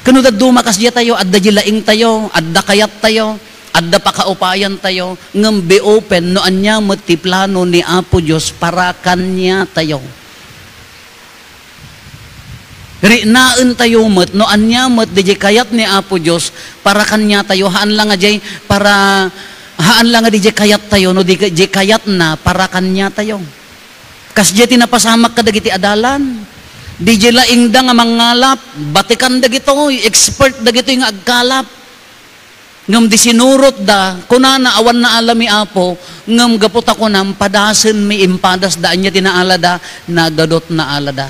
Ken no dadduma kasdiay tayo, adda di laing tayo, adda kayat tayo, adda pakaupayan tayo, ngem be open no ania met ti plano ni Apo Dios para kaniatayo. Riknaentayo met no ania met diay kayat ni Apo Dios para kaniatayo, haan la nga diay para, haan la nga diay kayattayo, no di ka-, diay kayatna para kaniatayo. Kasdiay ti napasamak kadagiti adalan. Diay laingda nga mangngalap, batikan dagitoy, expert dagitoy nga agkalap. Ngem di sinurotda, kunana, "Awan naalami, Apo," ngem gapu ta kunam, "Padasenmi, impadasda." Ania ti naalada? Nagadut naalada.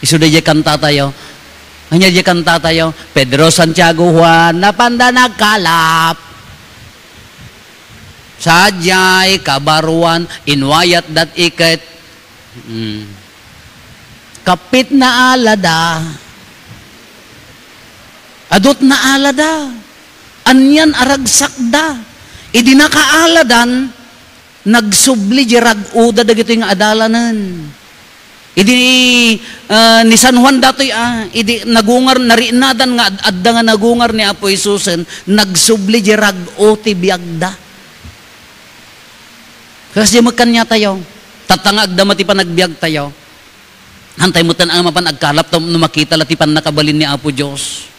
Isu daydiay kantatayo. Ania diay kantatayo? Pedro, Santiago, Juan, napanda nagkalap. Sadiay, kabaruan, inwayat dat iket. Hmm. Kapit naalada. Adut naalada. Anian aragsakda. Idi nakaaladan, nagsubli di rag-oda dagitoy nga adalanen. Idi, ah, ni San Juan datoy, ah, idi nagungar, nariknadan nga ad-, adda nga nagungar ni Apo Jesusen, nagsubli di rag-o ti biagda. Kasdiay met kaniatayo, tatta nga agdama ti panagbiagtayo. Hantay met a mapan agkalap ta no makita la ti pannakabalin ni Apo Dios.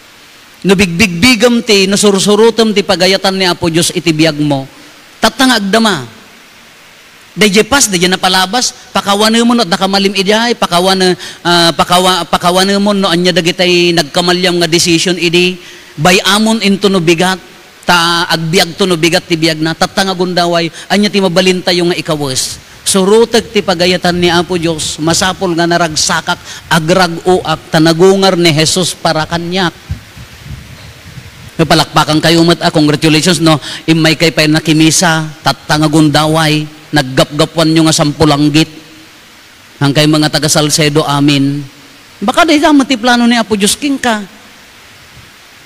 No bigbigbigem ti, no sursurotem ti pagayatan ni Apo Dios iti biagmo, tatta nga agdama. Daydiay pas, daydiay napalabas, pakawanemon no adda kamalim idiay, pakawane-, ah, pakawa-, pakawanemon no ania dagitay nagkamaliam nga decision idi, bay-amon into no bigat, ta agbiagto no bigat ti biagna, tatta nga gundaway, ania ti mabalintayo nga ikawes? Surotek ti pagayatan ni Apo Dios, masapul nga naragsakak, agrag-oak, ta nagungar ni Jesus para kaniak. No palakpakankayo met a, congratulations, no? Immaykay pay nakimisa, tatta nga gundaway, naggapgapuanyo nga sampulanggit. Hangkay mga taga Salcedo, amin. Baka dayta met ti plano ni Apo Dios kenka.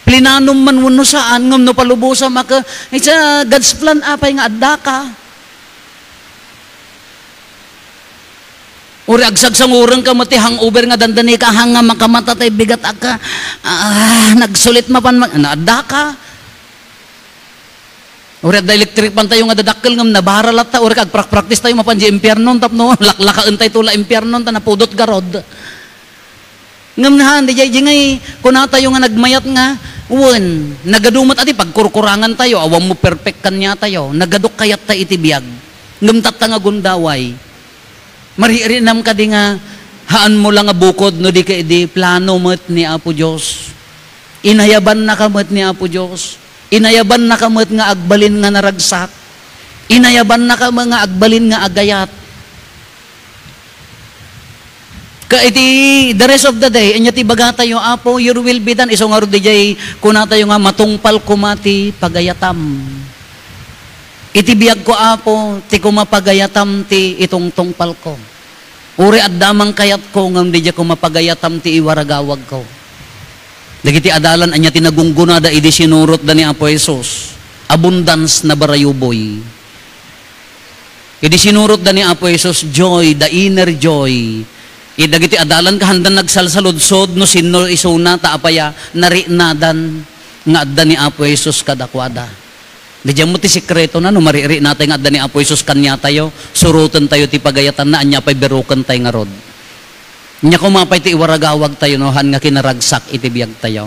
Plinanom man wenno saan, ngem no palubosam a ka, it's a God's plan apay nga addaka. Uray agsagsangurenka met ti hangover nga dandanika, hanga makamata tay bigat a ka, ah, nagsulit mapan mag-, naadda ka. Uray adda electric fan tayo nga dadakkel ngem nabara latta, uray agprak-practice tayo mapan di impiernon tapno laklakaen tayo tula impiernon ta napudot garod. Ngem han, di jay, di ngay, kunatayo nga nagmayat nga, wen, nagadu met a ti pagkurkurangan tayo, awan mo perfect kaniatayo, nagadok kayat ta iti biag. Ngem tatta nga gundaway, maririnam kadi nga, haan mo la nga bukod no di ket idi plano met ni Apo Dios. Inayabannaka met ni Apo Dios. Inayabannaka met nga agbalin nga naragsak. Inayabannaka met nga agbalin nga agayat. Ka iti the rest of the day, anya ti bagatayo, "Apo, your will be done." Isu ngarud, dijay kunatayo nga, "Matungpal koma ti pagayatam." Iti biagko, Apo, ti koma pagayatam ti itungtungpalko. Uray adda man kayatko, ngem didiay koma pagayatam ti iwaragawagko. Dagiti adalan, anya ti nagunggunada idi sinurotda ni Apo Jesus? Abundance na barayuboy. Idi sinurotda ni Apo Jesus, joy, the inner joy. Iti dagiti adalan, kahandan nagsalsaludsod no sinno isuna, ta apaya, nariknadan nga adda ni Apo Jesus kadakuada. Didiay mo ti sekretona, no maririnatay nga adda ni Apo Jesus kaniatayo, surotentayo ti pagayatanna, ania pay berukentayo ngarud. Nia koma pay ti iwaragawagtayo, no, han nga kinaragsak iti biagtayo.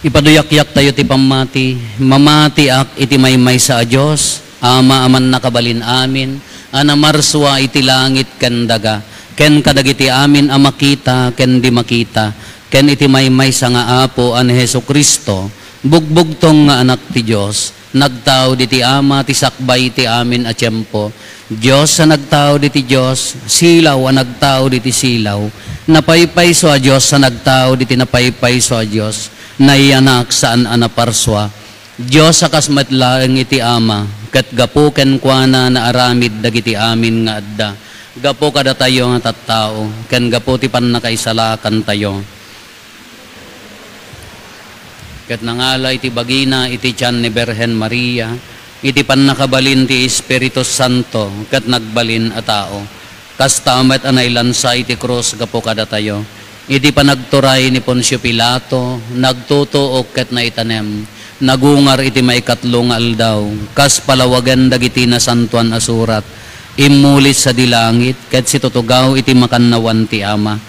Ipaduyakyaktayo ti pammati. Mamatiak iti maymaysa a Dios, Ama a mannakabalin amin, a namarsua iti langit ken daga, ken kadagiti amin a makita ken di makita, ken iti maymaysa nga Apo a ni Jesu-Cristo, bugbugtong nga Anak ti Dios, nagtao diti Ama ti sakbay iti amin a tiempo. Dios a nagtao diti Dios, silaw a nagtao diti silaw, napaypayso a Dios a nagtao diti napaypayso a Dios, nayanak saan a naparsua. Dios a kas met laeng iti Ama, ket gapu kenkuana naaramid dagiti amin nga adda. Gapu kadatayo nga tattao, ken gapu ti pannakaisalakantayo. Ket nangala iti bagina iti tian ni Birhen Maria, iti pannakabalin ti Espiritu Santo, ket nagbalin a tao. Kasta met a nailansa iti krus gapu kadatayo. Iti panagturay ni Poncio Pilato, nagtutuok ket naitanem. Nagungar iti maikatlo nga aldaw, kas palawagen dagiti Nasantoan a Surat. Immuli sadi langit, ket situtugaw iti makannawan ti Ama.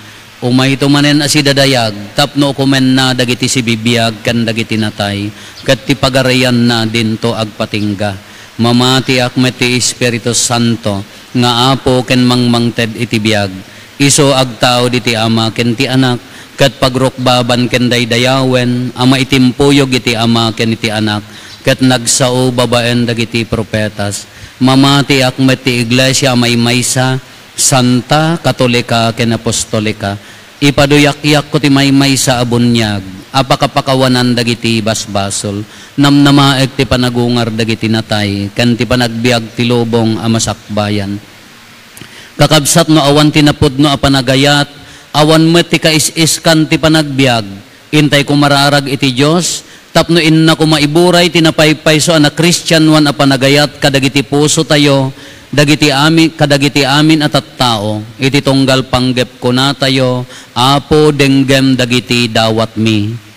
Umayto manen a sidadayag tapno ukomenna dagiti sibibiag ken dagiti natay, ket ti pagarianna dinto agpatingga. Mamatiak met ti Espiritu Santo nga Apo ken mangmangted iti biag. Isu agtao diti Ama ken ti Anak, ket pagrukbaban ken daydayawen a maitimpuyog iti Ama ken iti Anak, ket nagsao babaen dagiti profetas. Mamatiak met ti Iglesia a maymaysa, Santa, Katolika, ken Apostolika. Ipaduyakyakko ti maymaysa a buniag a pakapakawanan dagiti basbasol. Namnamaek ti panagungar dagiti natay ken ti panagbiag ti lubong a masakbayan. Kakabsat, no awan ti napudno a panagayat, awan met ti kais-iskan ti panagbiag, intay koma raarag iti Dios, tapno inna koma iburay ti napaypayso a nakristianoan a panagayat kadagiti pusotayo, dagiti ami-, kadagiti amin a tattao, iti tunggal panggep kunatayo, Apo, denggem dagiti dawatmi.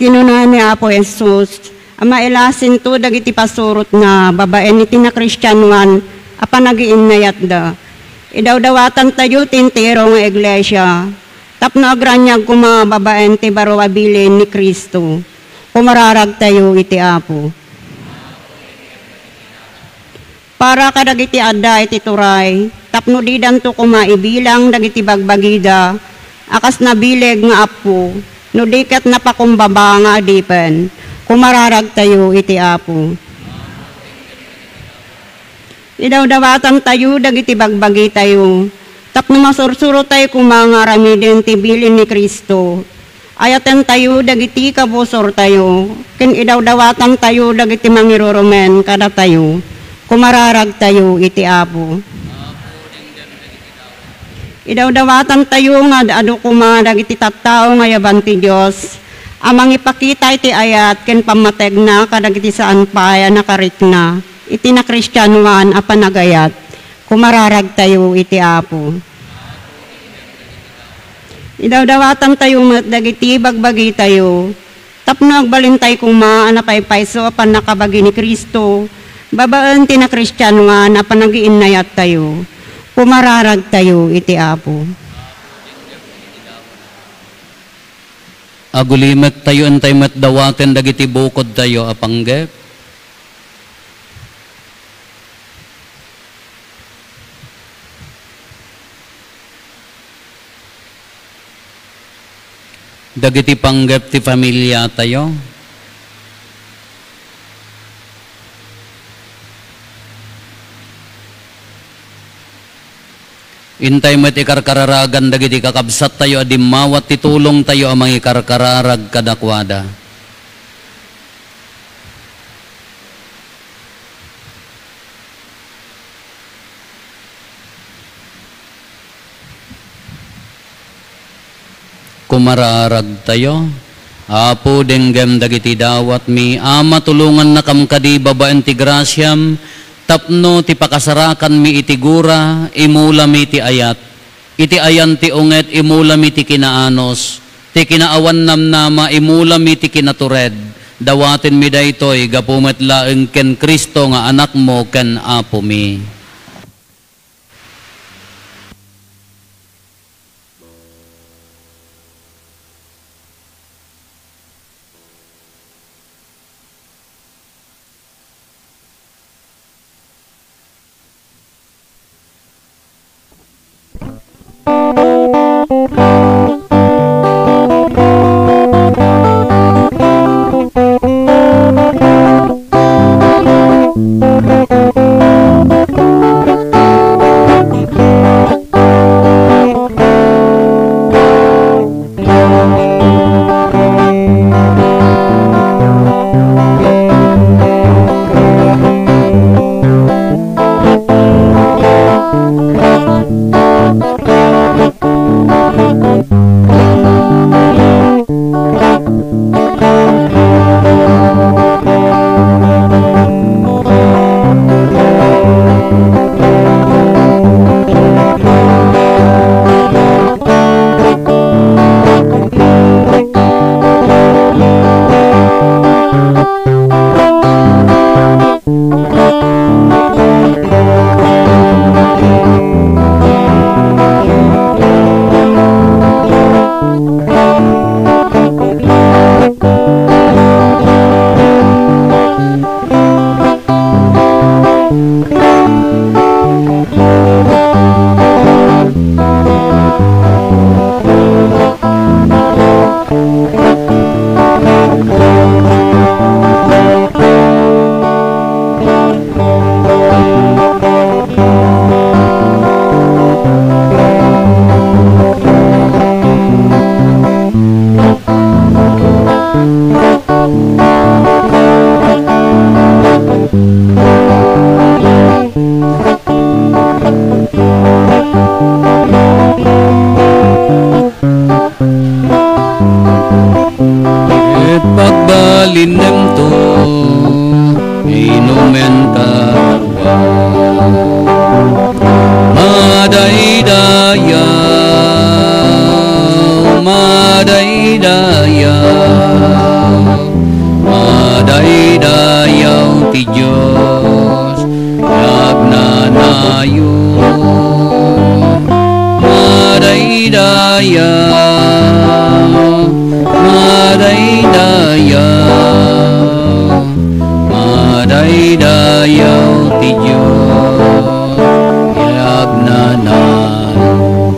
Kinuna ni Apo Jesus a mailasinto dagiti pasurotna babaen iti nakristianoan a panagiinnayatda. Idawdawatantayo ti entero nga iglesia tapno agraniag koma babaen ti baro a bilin ni Cristo. Kumararagtayo iti Apo. Para kadagiti adda iti turay, tapno didanto koma ibilang dagiti bagbagida a kas nabileg nga appo, no di ket napakumbaba nga adipen, kumararagtayo iti Apo. Idawdawatantayo dagiti bagbagitayo, tapno masursurotay koma nga aramiden ti bilin ni Cristo. Ayatentayo dagiti kabusortayo, ken idawdawatantayo dagiti mangirurumen kadatayo. Kumararagtayo iti Apo. Idawdawatantayo nga ad-adu koma dagiti tattao nga yaban ti Dios a mangipakita iti ayat ken pammategna kadagiti saan pay a nakarikna iti nakristianoan a panagayat. Kumararagtayo iti Apo. Idawdawatantayo met dagiti bagbagitayo, tapno agbalintay koma a napaypayso a pannakabagi ni Cristo, babaen ti nakristianoan a panagiinnayattayo. Kumararagtayo iti Apo. Agulimektayo intay met dawaten dagiti bukodtayo a panggep. Dagiti panggep ti familiatayo. Intay met ikarkararagan dagiti kakabsattayo a dimmawat ti tulongtayo a mangikarkararag kadakuada. Kumararagtayo. Apo, denggem dagiti dawatmi. Ama, tulongannakam kadi babaen ti grasiam tapno ti pakasarakanmi iti gura, imulami ti ayat. Iti ayan ti unget, imulami ti kinaanus. Ti kinaawan namnama, imulami ti kinatured. Dawatenmi daytoy gapu met laeng ken Cristo nga Anakmo ken Apomi. Ket pagbalinnemto, inumen kadua. Madaydayaw, madaydayaw. Ayo, madaydayaw, madaydayaw, madaydayaw ti Dios, ti agnanayon.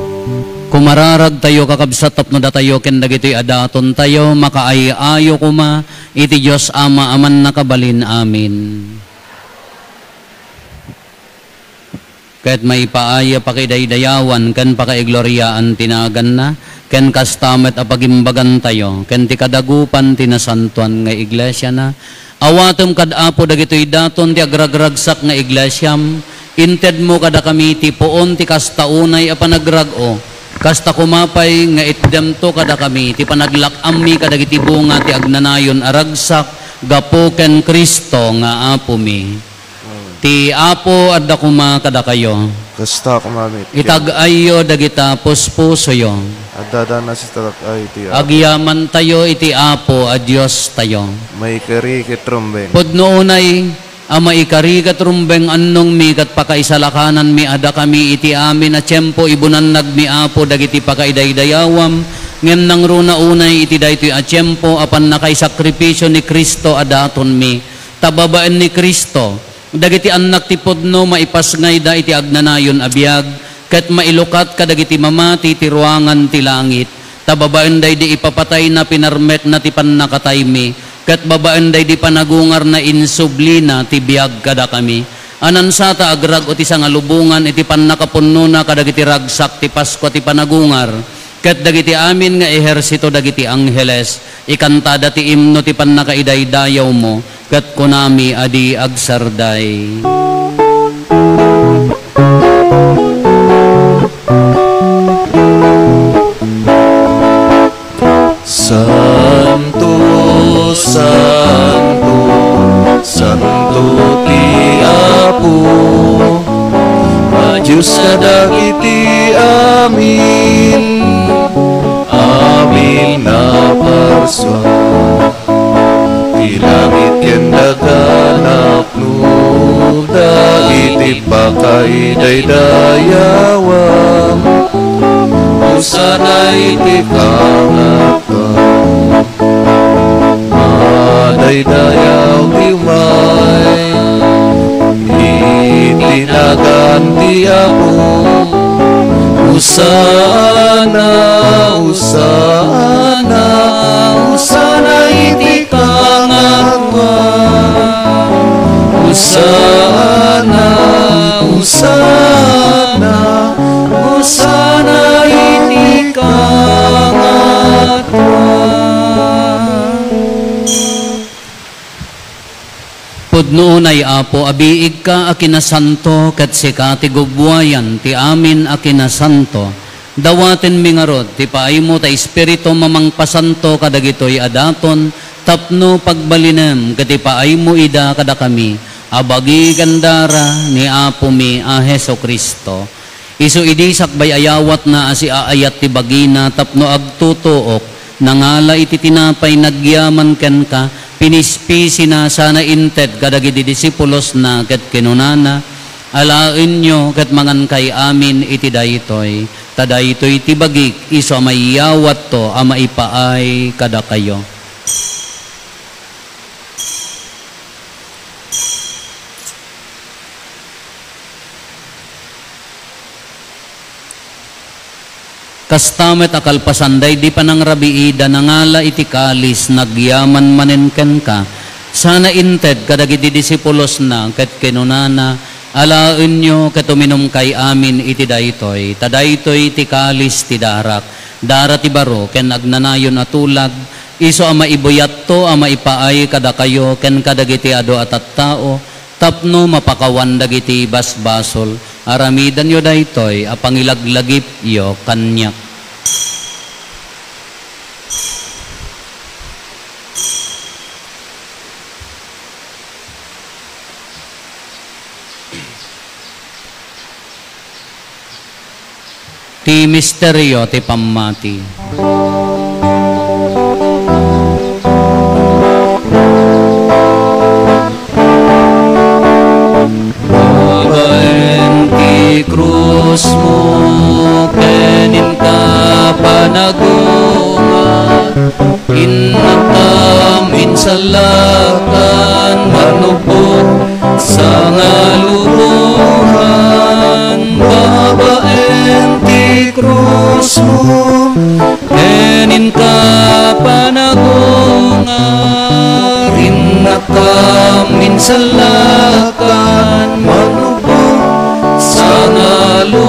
Kumararagtayo, kakabsat, tapno datayo ken dagitoy a datontayo, makaay-ayo koma iti Dios Ama a mannakabalin. Amen. Ket maipaay a pakidaydayawan ken pakaigloriaan ti naganna, ken kasta met a pagimbagantayo ken ti kadagupan ti nasantoan nga iglesiana. Awatem kad, Apo, dagitoy daton ti agragragsak nga iglesiam. Intedmo kadakami ti puon ti kasta unay a panagrag-o. Kasta koma pay nga itdemto kadakami ti panaglak-ammi kadagiti bunga ti agnanayon a ragsak gapu ken Cristo nga Apomi. Ti Apo adda koma kadakayo. Kasta koma met. Itag-ayyo dagita puspusoyo. Adda dana sitag-ay ti Apo. Agyamantayo iti Apo a Diostayo. Maikari ket rumbeng. Pudno unay a maikari ket rumbeng, annongmi ket pakaisalakananmi a dakami iti amin a tiempo ibunannagmi, Apo, dagiti pakaidaydayawam, ngem nangruna unay iti daytoy a tiempo a pannakaisakripisio ni Cristo a datonmi. Ta babaen ni Cristo, dagiti annak ti pudno maipasngayda iti agnanayon a biag, ket mailukat kadagiti mamati ti ruangan ti langit. Ta babaen daydi ipapatayna, pinarmekna ti pannakataymi, ket babaen daydi panagungarna, insublina ti biag kadakami. A nansata agrag-o ti sangalubongan iti pannakapunnona kadagiti ragsak ti Paskua ti panagungar, ket dagiti amin nga ehersito dagiti angheles, ikantada ti imno ti pannakaidaydayawmo, ket kunami a di agsarday. Santo, santo, santo ti Apo, a Dios kadagiti amin, amin a parsua. Ti langit ken daga napnoda iti pakaidaydayawan. Hosana iti kaangatam. Madaydayaw ti umay iti nagan ti Apo. Hosana, Hosana, Hosana iti kaangatam. Hosana, Hosana, Hosana iti kaangatam. Pudno unay, Apo, a biigka a kinasanto, ket sika ti gubbuayan ti amin a kinasanto. Dawatenmi ngarud ti paaymo ta Espiritum a mangpasanto kadagitoy a daton tapno pagbalinem ket ipaaymo ida kadakami a bagi ken dara ni Apomi a Jesu-Cristo. Isu idi sakbay a yawatna a siaayat ti bagina tapno agtutuok, nangala iti tinapay, nagyaman kenka, pinispisina sana inted kadagiti disipulosna ket kinunana, "Alaenyo ket mangankay amin iti daytoy, ta daytoy ti bagik isu a maiyawatto a maipaay kadakayo." Kasta met a kalpasan daydi panangrabiida, nangala iti kalis, nagyaman manen kenka, sana inted kadagiti disipulosna, ket kinunana, "Alaenyo ket uminumkay amin iti daytoy, ta daytoy ti kalis ti darak, dara ti baro ken agnanayon a tulag, isu a maibuyatto a maipaay kadakayo ken kadagiti adu a tattao, tapno mapakawan dagiti basbasol. Aramidenyo daytoy a pangilaglagipyo kaniak." Ti misterio ti pammati. Babaen Krusmo ken inka panagungar, innakam insalakan, manubot sangalubongan, babaen ti krusmo ken inka panagungar, innakam insalakan, manubot sangalubongan.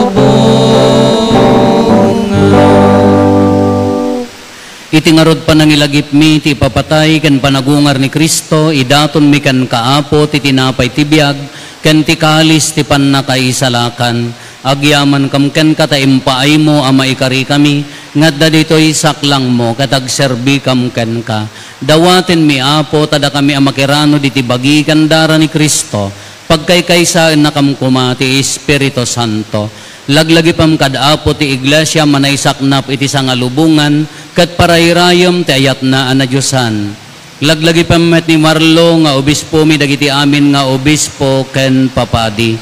Iti ngarud panangilagipmi ti ipapatay ken panagungar ni Cristo, idatonmi kenka, Apo, ti tinapay ti biag ken ti kalis ti pannakaisalakan. Agyamankam kenka ta impaaymo a maikarikami, nga adda ditoy saklangmo ket agserbikam kenka. Dawatenmi, Apo, ta dakami a makiranod iti bagi ken dara ni Cristo, pagkaykaysaennakam koma ti Espiritu Santo. Laglagipem kad Apo ti Iglesia a manaisaknap iti sangalubongan ket parairayem ti ayatna a nadiosan. Laglagipem met ni Marlo nga obispomi dagiti amin nga obispo ken papadi.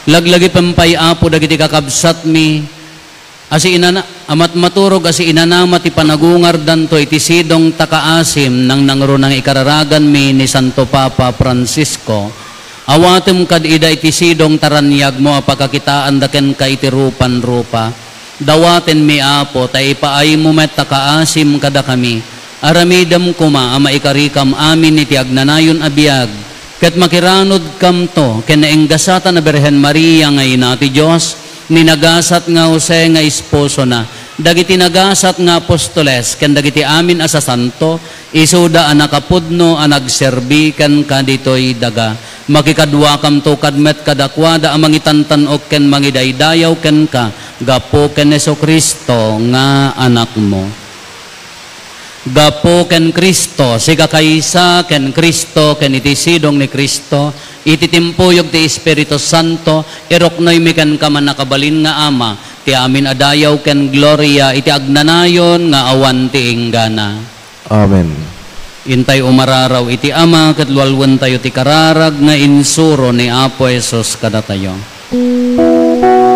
Laglagipem pay, Apo, dagiti kakabsatmi a siinana-, a matmaturog a siinanama ti panagungardanto iti sidong ta kaasim nangnangruna nga ikararaganmi ni Santo Papa Francisco. Awatem kad ida iti sidong ta raniagmo a pakakitaanda kenka iti rupan-rupa. Dawatenmi, Apo, ta ipaaymo met ta kaasim kadakami. Aramidem koma a maikarikam amin iti agnanayon a biag, ket makiranudkamto ken nainggasatan a Birhen Maria nga Ina ti Dios, ni nagasat nga Jose nga esposona, dagiti nagasat nga apostoles, ken dagiti amin a sasanto, isuda a nakapudno a nagserbi kenka ditoy daga. Makikaduakamto kad met kadakuada a mangitantan-ok ken mangidaydayaw kenka gapu ken Jesu-Cristo nga Anakmo. Gapu ken Cristo, sika kaysa ken Cristo, ken iti sidong ni Cristo, iti timpuyog ti Espiritu Santo, iruknoymi kenka, mannakabalin nga Ama, ti amin a dayaw ken gloria iti agnanayon nga awan ti inggana. Amen. Intay umararaw iti Ama ket lualwentayo ti kararag nga insuro ni Apo Jesus kadatayo. Amin.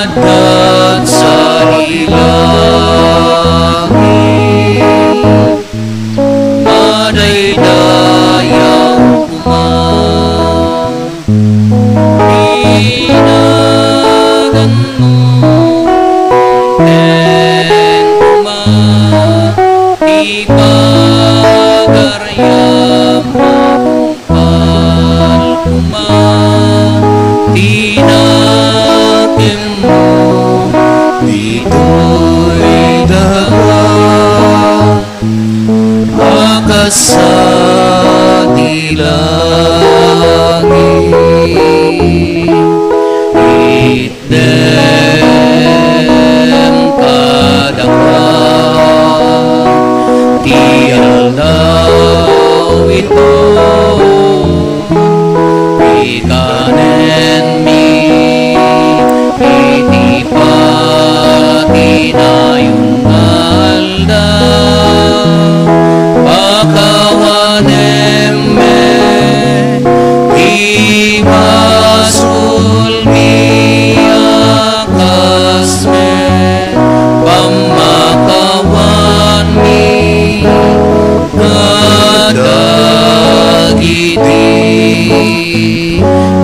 Nagdagsa ti langit, madaydayaw koma ti naganmo, inten koma ti pagariam, mapungpal koma ti nakemmo ditoy daga. A kas sa ti langit, itdem kadakami ti aldaw ito. Ikanenmi iti patinayon nga aldaw, pakawanem met ti basolmi a kas met pammakawanmi kadagiti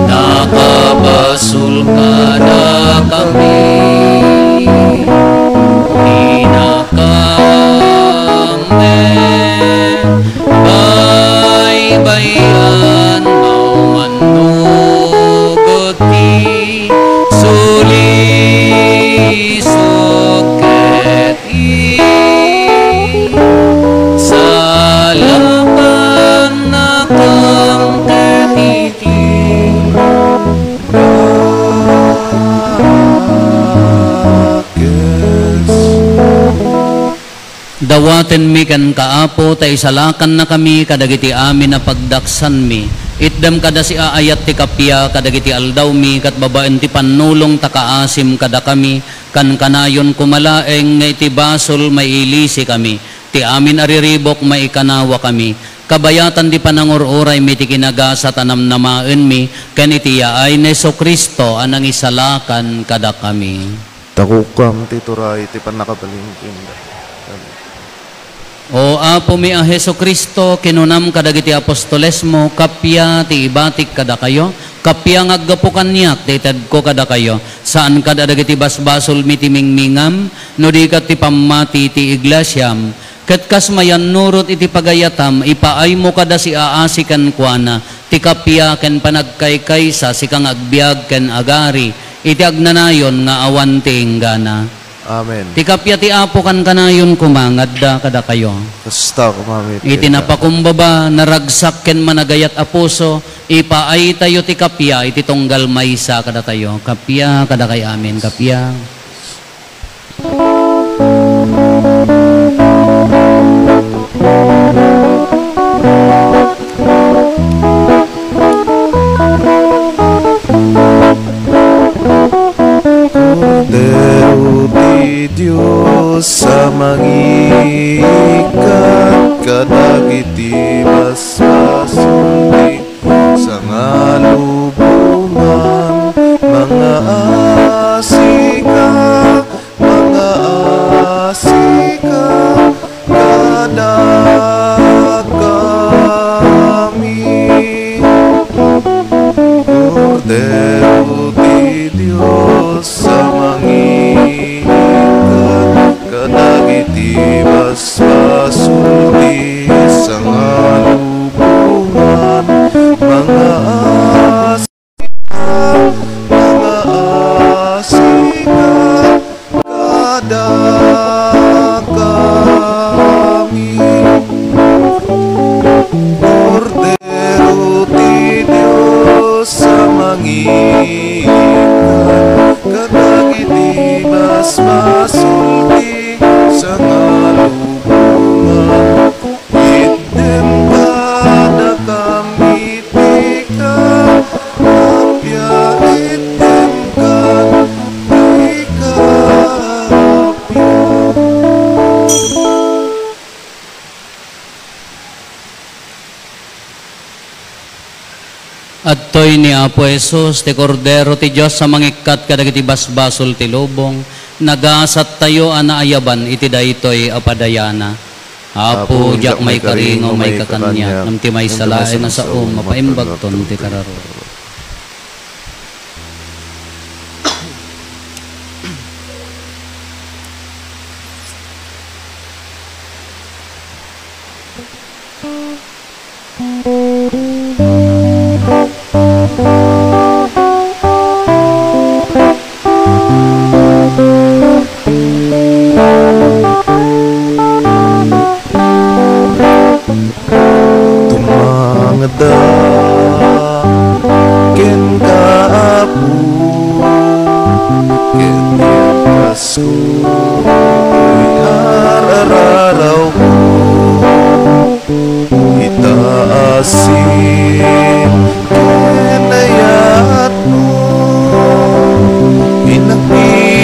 nakabasol kadakami. Inakam met baybay-an, maumannugot ti sulisok ket isalakannakam ket iti dakes. Dawatenmi kenka, Apo, ta isalakannakami kadagiti amin a pagdaksanmi, Itdem kada siaayat ti kappia kadagiti aldawmi, ket babaen ti pannulong ta kaasim kadakami, kankanayon koma laeng nga iti basol mailisikami, ti amin a riribuk maikanaawakami, kabayatan ti panangur-uraymi ti kinagasat a namnamaenmi, ken iti yaay ni Jesu-Cristo a nangisalakan kadakami. Takukam ti turay ti pannakabalin kenka. O Apomi a Jesu-Cristo, kinunam kadagiti apostolesmo, kappia ti ibatik kadakayo, kappia nga aggapu kaniak ti itedko kadakayo, saan kad a dagiti basbasolmi ti mingmingam, no di ket ti pammati ti iglesiam. Ket kas mayannurot iti pagayatam, ipaaymo kada siaasi kenkuana, ti kappia ken panagkaykaysa, sika nga agbiag ken agari, iti agnanayon nga awan ti inggana. Amen. Ti kappia ti Apo kankanayon koma nga adda kadakayo. Kasta koma met kenka. Iti napakumbaba, naragsak ken managayat a puso, ipaaytayo ti kappia iti tunggal maysa kadatayo. Kappia kadakay amin, kappia. Kordero ti Dios a mangikkat kadagiti basbasolmi, sangalubongan, mangaasika, mangaasika kadakami. Kordero ti Dios a mangikkat kadagiti basbasolmi, sangalubongan, mangaas- mangaasika kadakami. Kordero ti Dios a mangikkat kadagiti basbasolmi, sangalubongan, itdem kadakami ti kappia, itdem kadakami ti kappia. Adtoy ni Apo Jesus, ti Kordero ti Dios a mangikkat kadagiti basbasol ti lubong. Nagasattayo a naayaban iti daytoy a padayana. Apo, diak maikari nga umayka kaniak, ngem ti maysa laeng a saom, mapaimbagton ti kararua. Tumangda kenka, Apo, ket ipasko toy ar-arawko. Ita asin ken ayatmo, innak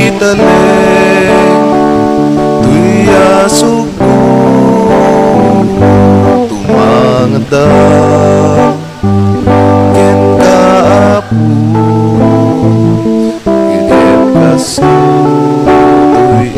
italek toy asugko, tumangda kenka, Apo, ket ipasko toy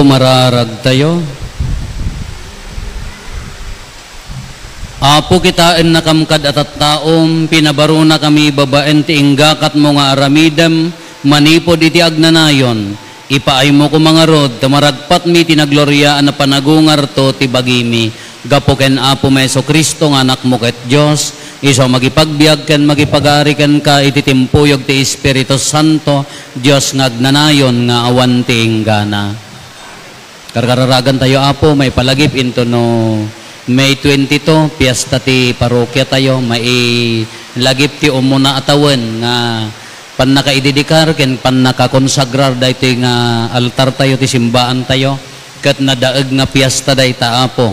Mararagtayo. Apo, kitaennakam kad a tattaom, pinabarunakami babaen ti inggakatmo nga aramidem manipud iti agnanayon. Ipaaymo koma ngarud ta maragpatmi ti nagloria a napanagungarto ti bagimi. Gapu ken Apomi Jesu-Cristo nga Anakmo ket Dios, isu a mangipagbiag ken mangipagari kenka iti timpuyog ti Espiritu Santo, Dios nga agnanayon nga awan ti inggana. Karkararagantayo, Apo, maipalagip intono May twenty-two, piesta ti parokiatayo, mailagip ti umuna a tawen nga pannakaidedikar ken pannakakonsagrar daytoy nga altartayo ti simbaantayo, ket nadaeg nga piesta dayta, Apo.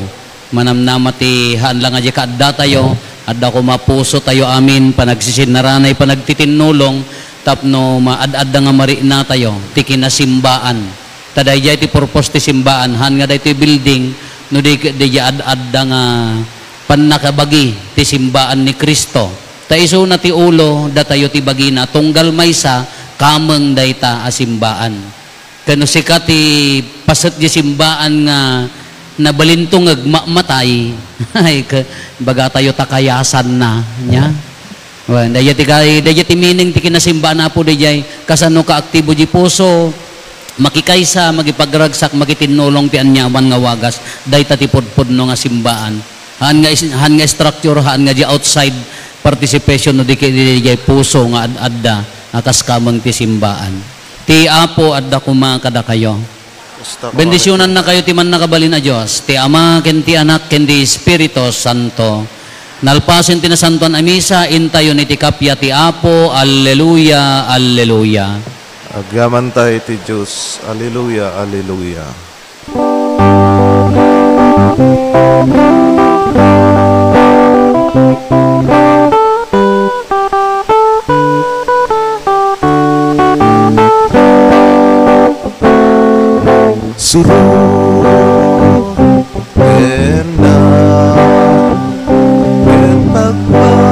Manamnama ti haan la nga diay kaaddatayo, adda koma pusotayo amin, panagsisinaranay, panagtitinulong, tapno maad-adda nga mariknatayo ti kinasimbaan. Ta daydiay ti purpose ti simbaan, haan nga daytoy building, no di, di diay ad-adda nga pannakabagi ti simbaan ni Cristo. Ta isuna ti ulo, datayo ti bagina, tunggal maysa, kameng dayta a simbaan. Ken no sika ti paset diay simbaan nga nabalintungeg, mamatay, ay, ke-, bagatayo ta kayasanna, nia? Wen, daydiay ti kay-, daydiay ti meaning ti kinasimbaan, Apo, daydiay kasano kaaktibo diay puso, makikaysa, makipagragsak, makitinnulong ti aniaman nga wagas, dayta ti pudpudno nga simbaan. Haan nga is-, haan nga structure, haan nga diay outside participation no di ket diay puso nga ad-adda a kas kameng ti simbaan. Ti Apo adda koma kadakayo. Basta ka Bendisyonannakayo ti Mannakabalin a Dios, ti Ama, ken ti Anak, ken ti Espiritu Santo. Nalpasen ti Nasantoan a Misa, intayon iti kappia ti Apo. Alleluia, alleluia. Agyamanta iti Dios. Alleluia, alleluia. Suro enda ken pagbalinen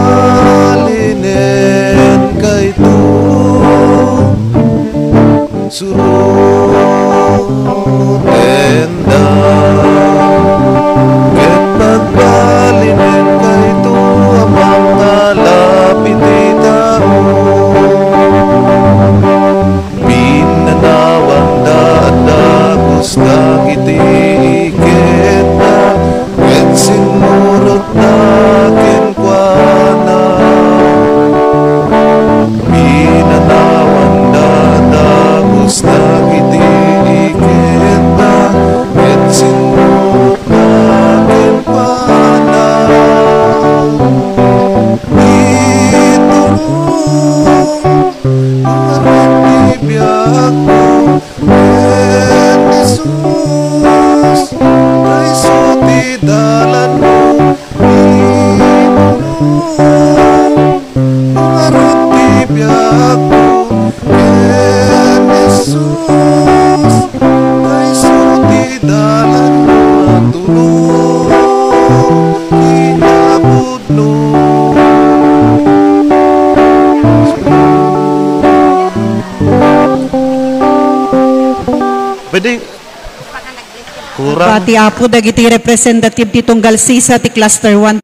kayto. Suro enda ket pagbalinen kayto a mangalap iti tao. Pinanawanda a dagus dagiti iketda, ket simmurotda kenkuana. Pinanawanda a dagus dagiti iketda, ket simmurotda kenkuana. Iti Ngarud ti biagko, ken Jesus, kaysu ti dalanmo. Itulong, ngarud ti biagko, ken Jesus, kaysu ti dalanmo. Tulong, kinapudno. Pwede. Kura. Pati, Apo, dagiti representative ti tunggal sisa ti cluster one.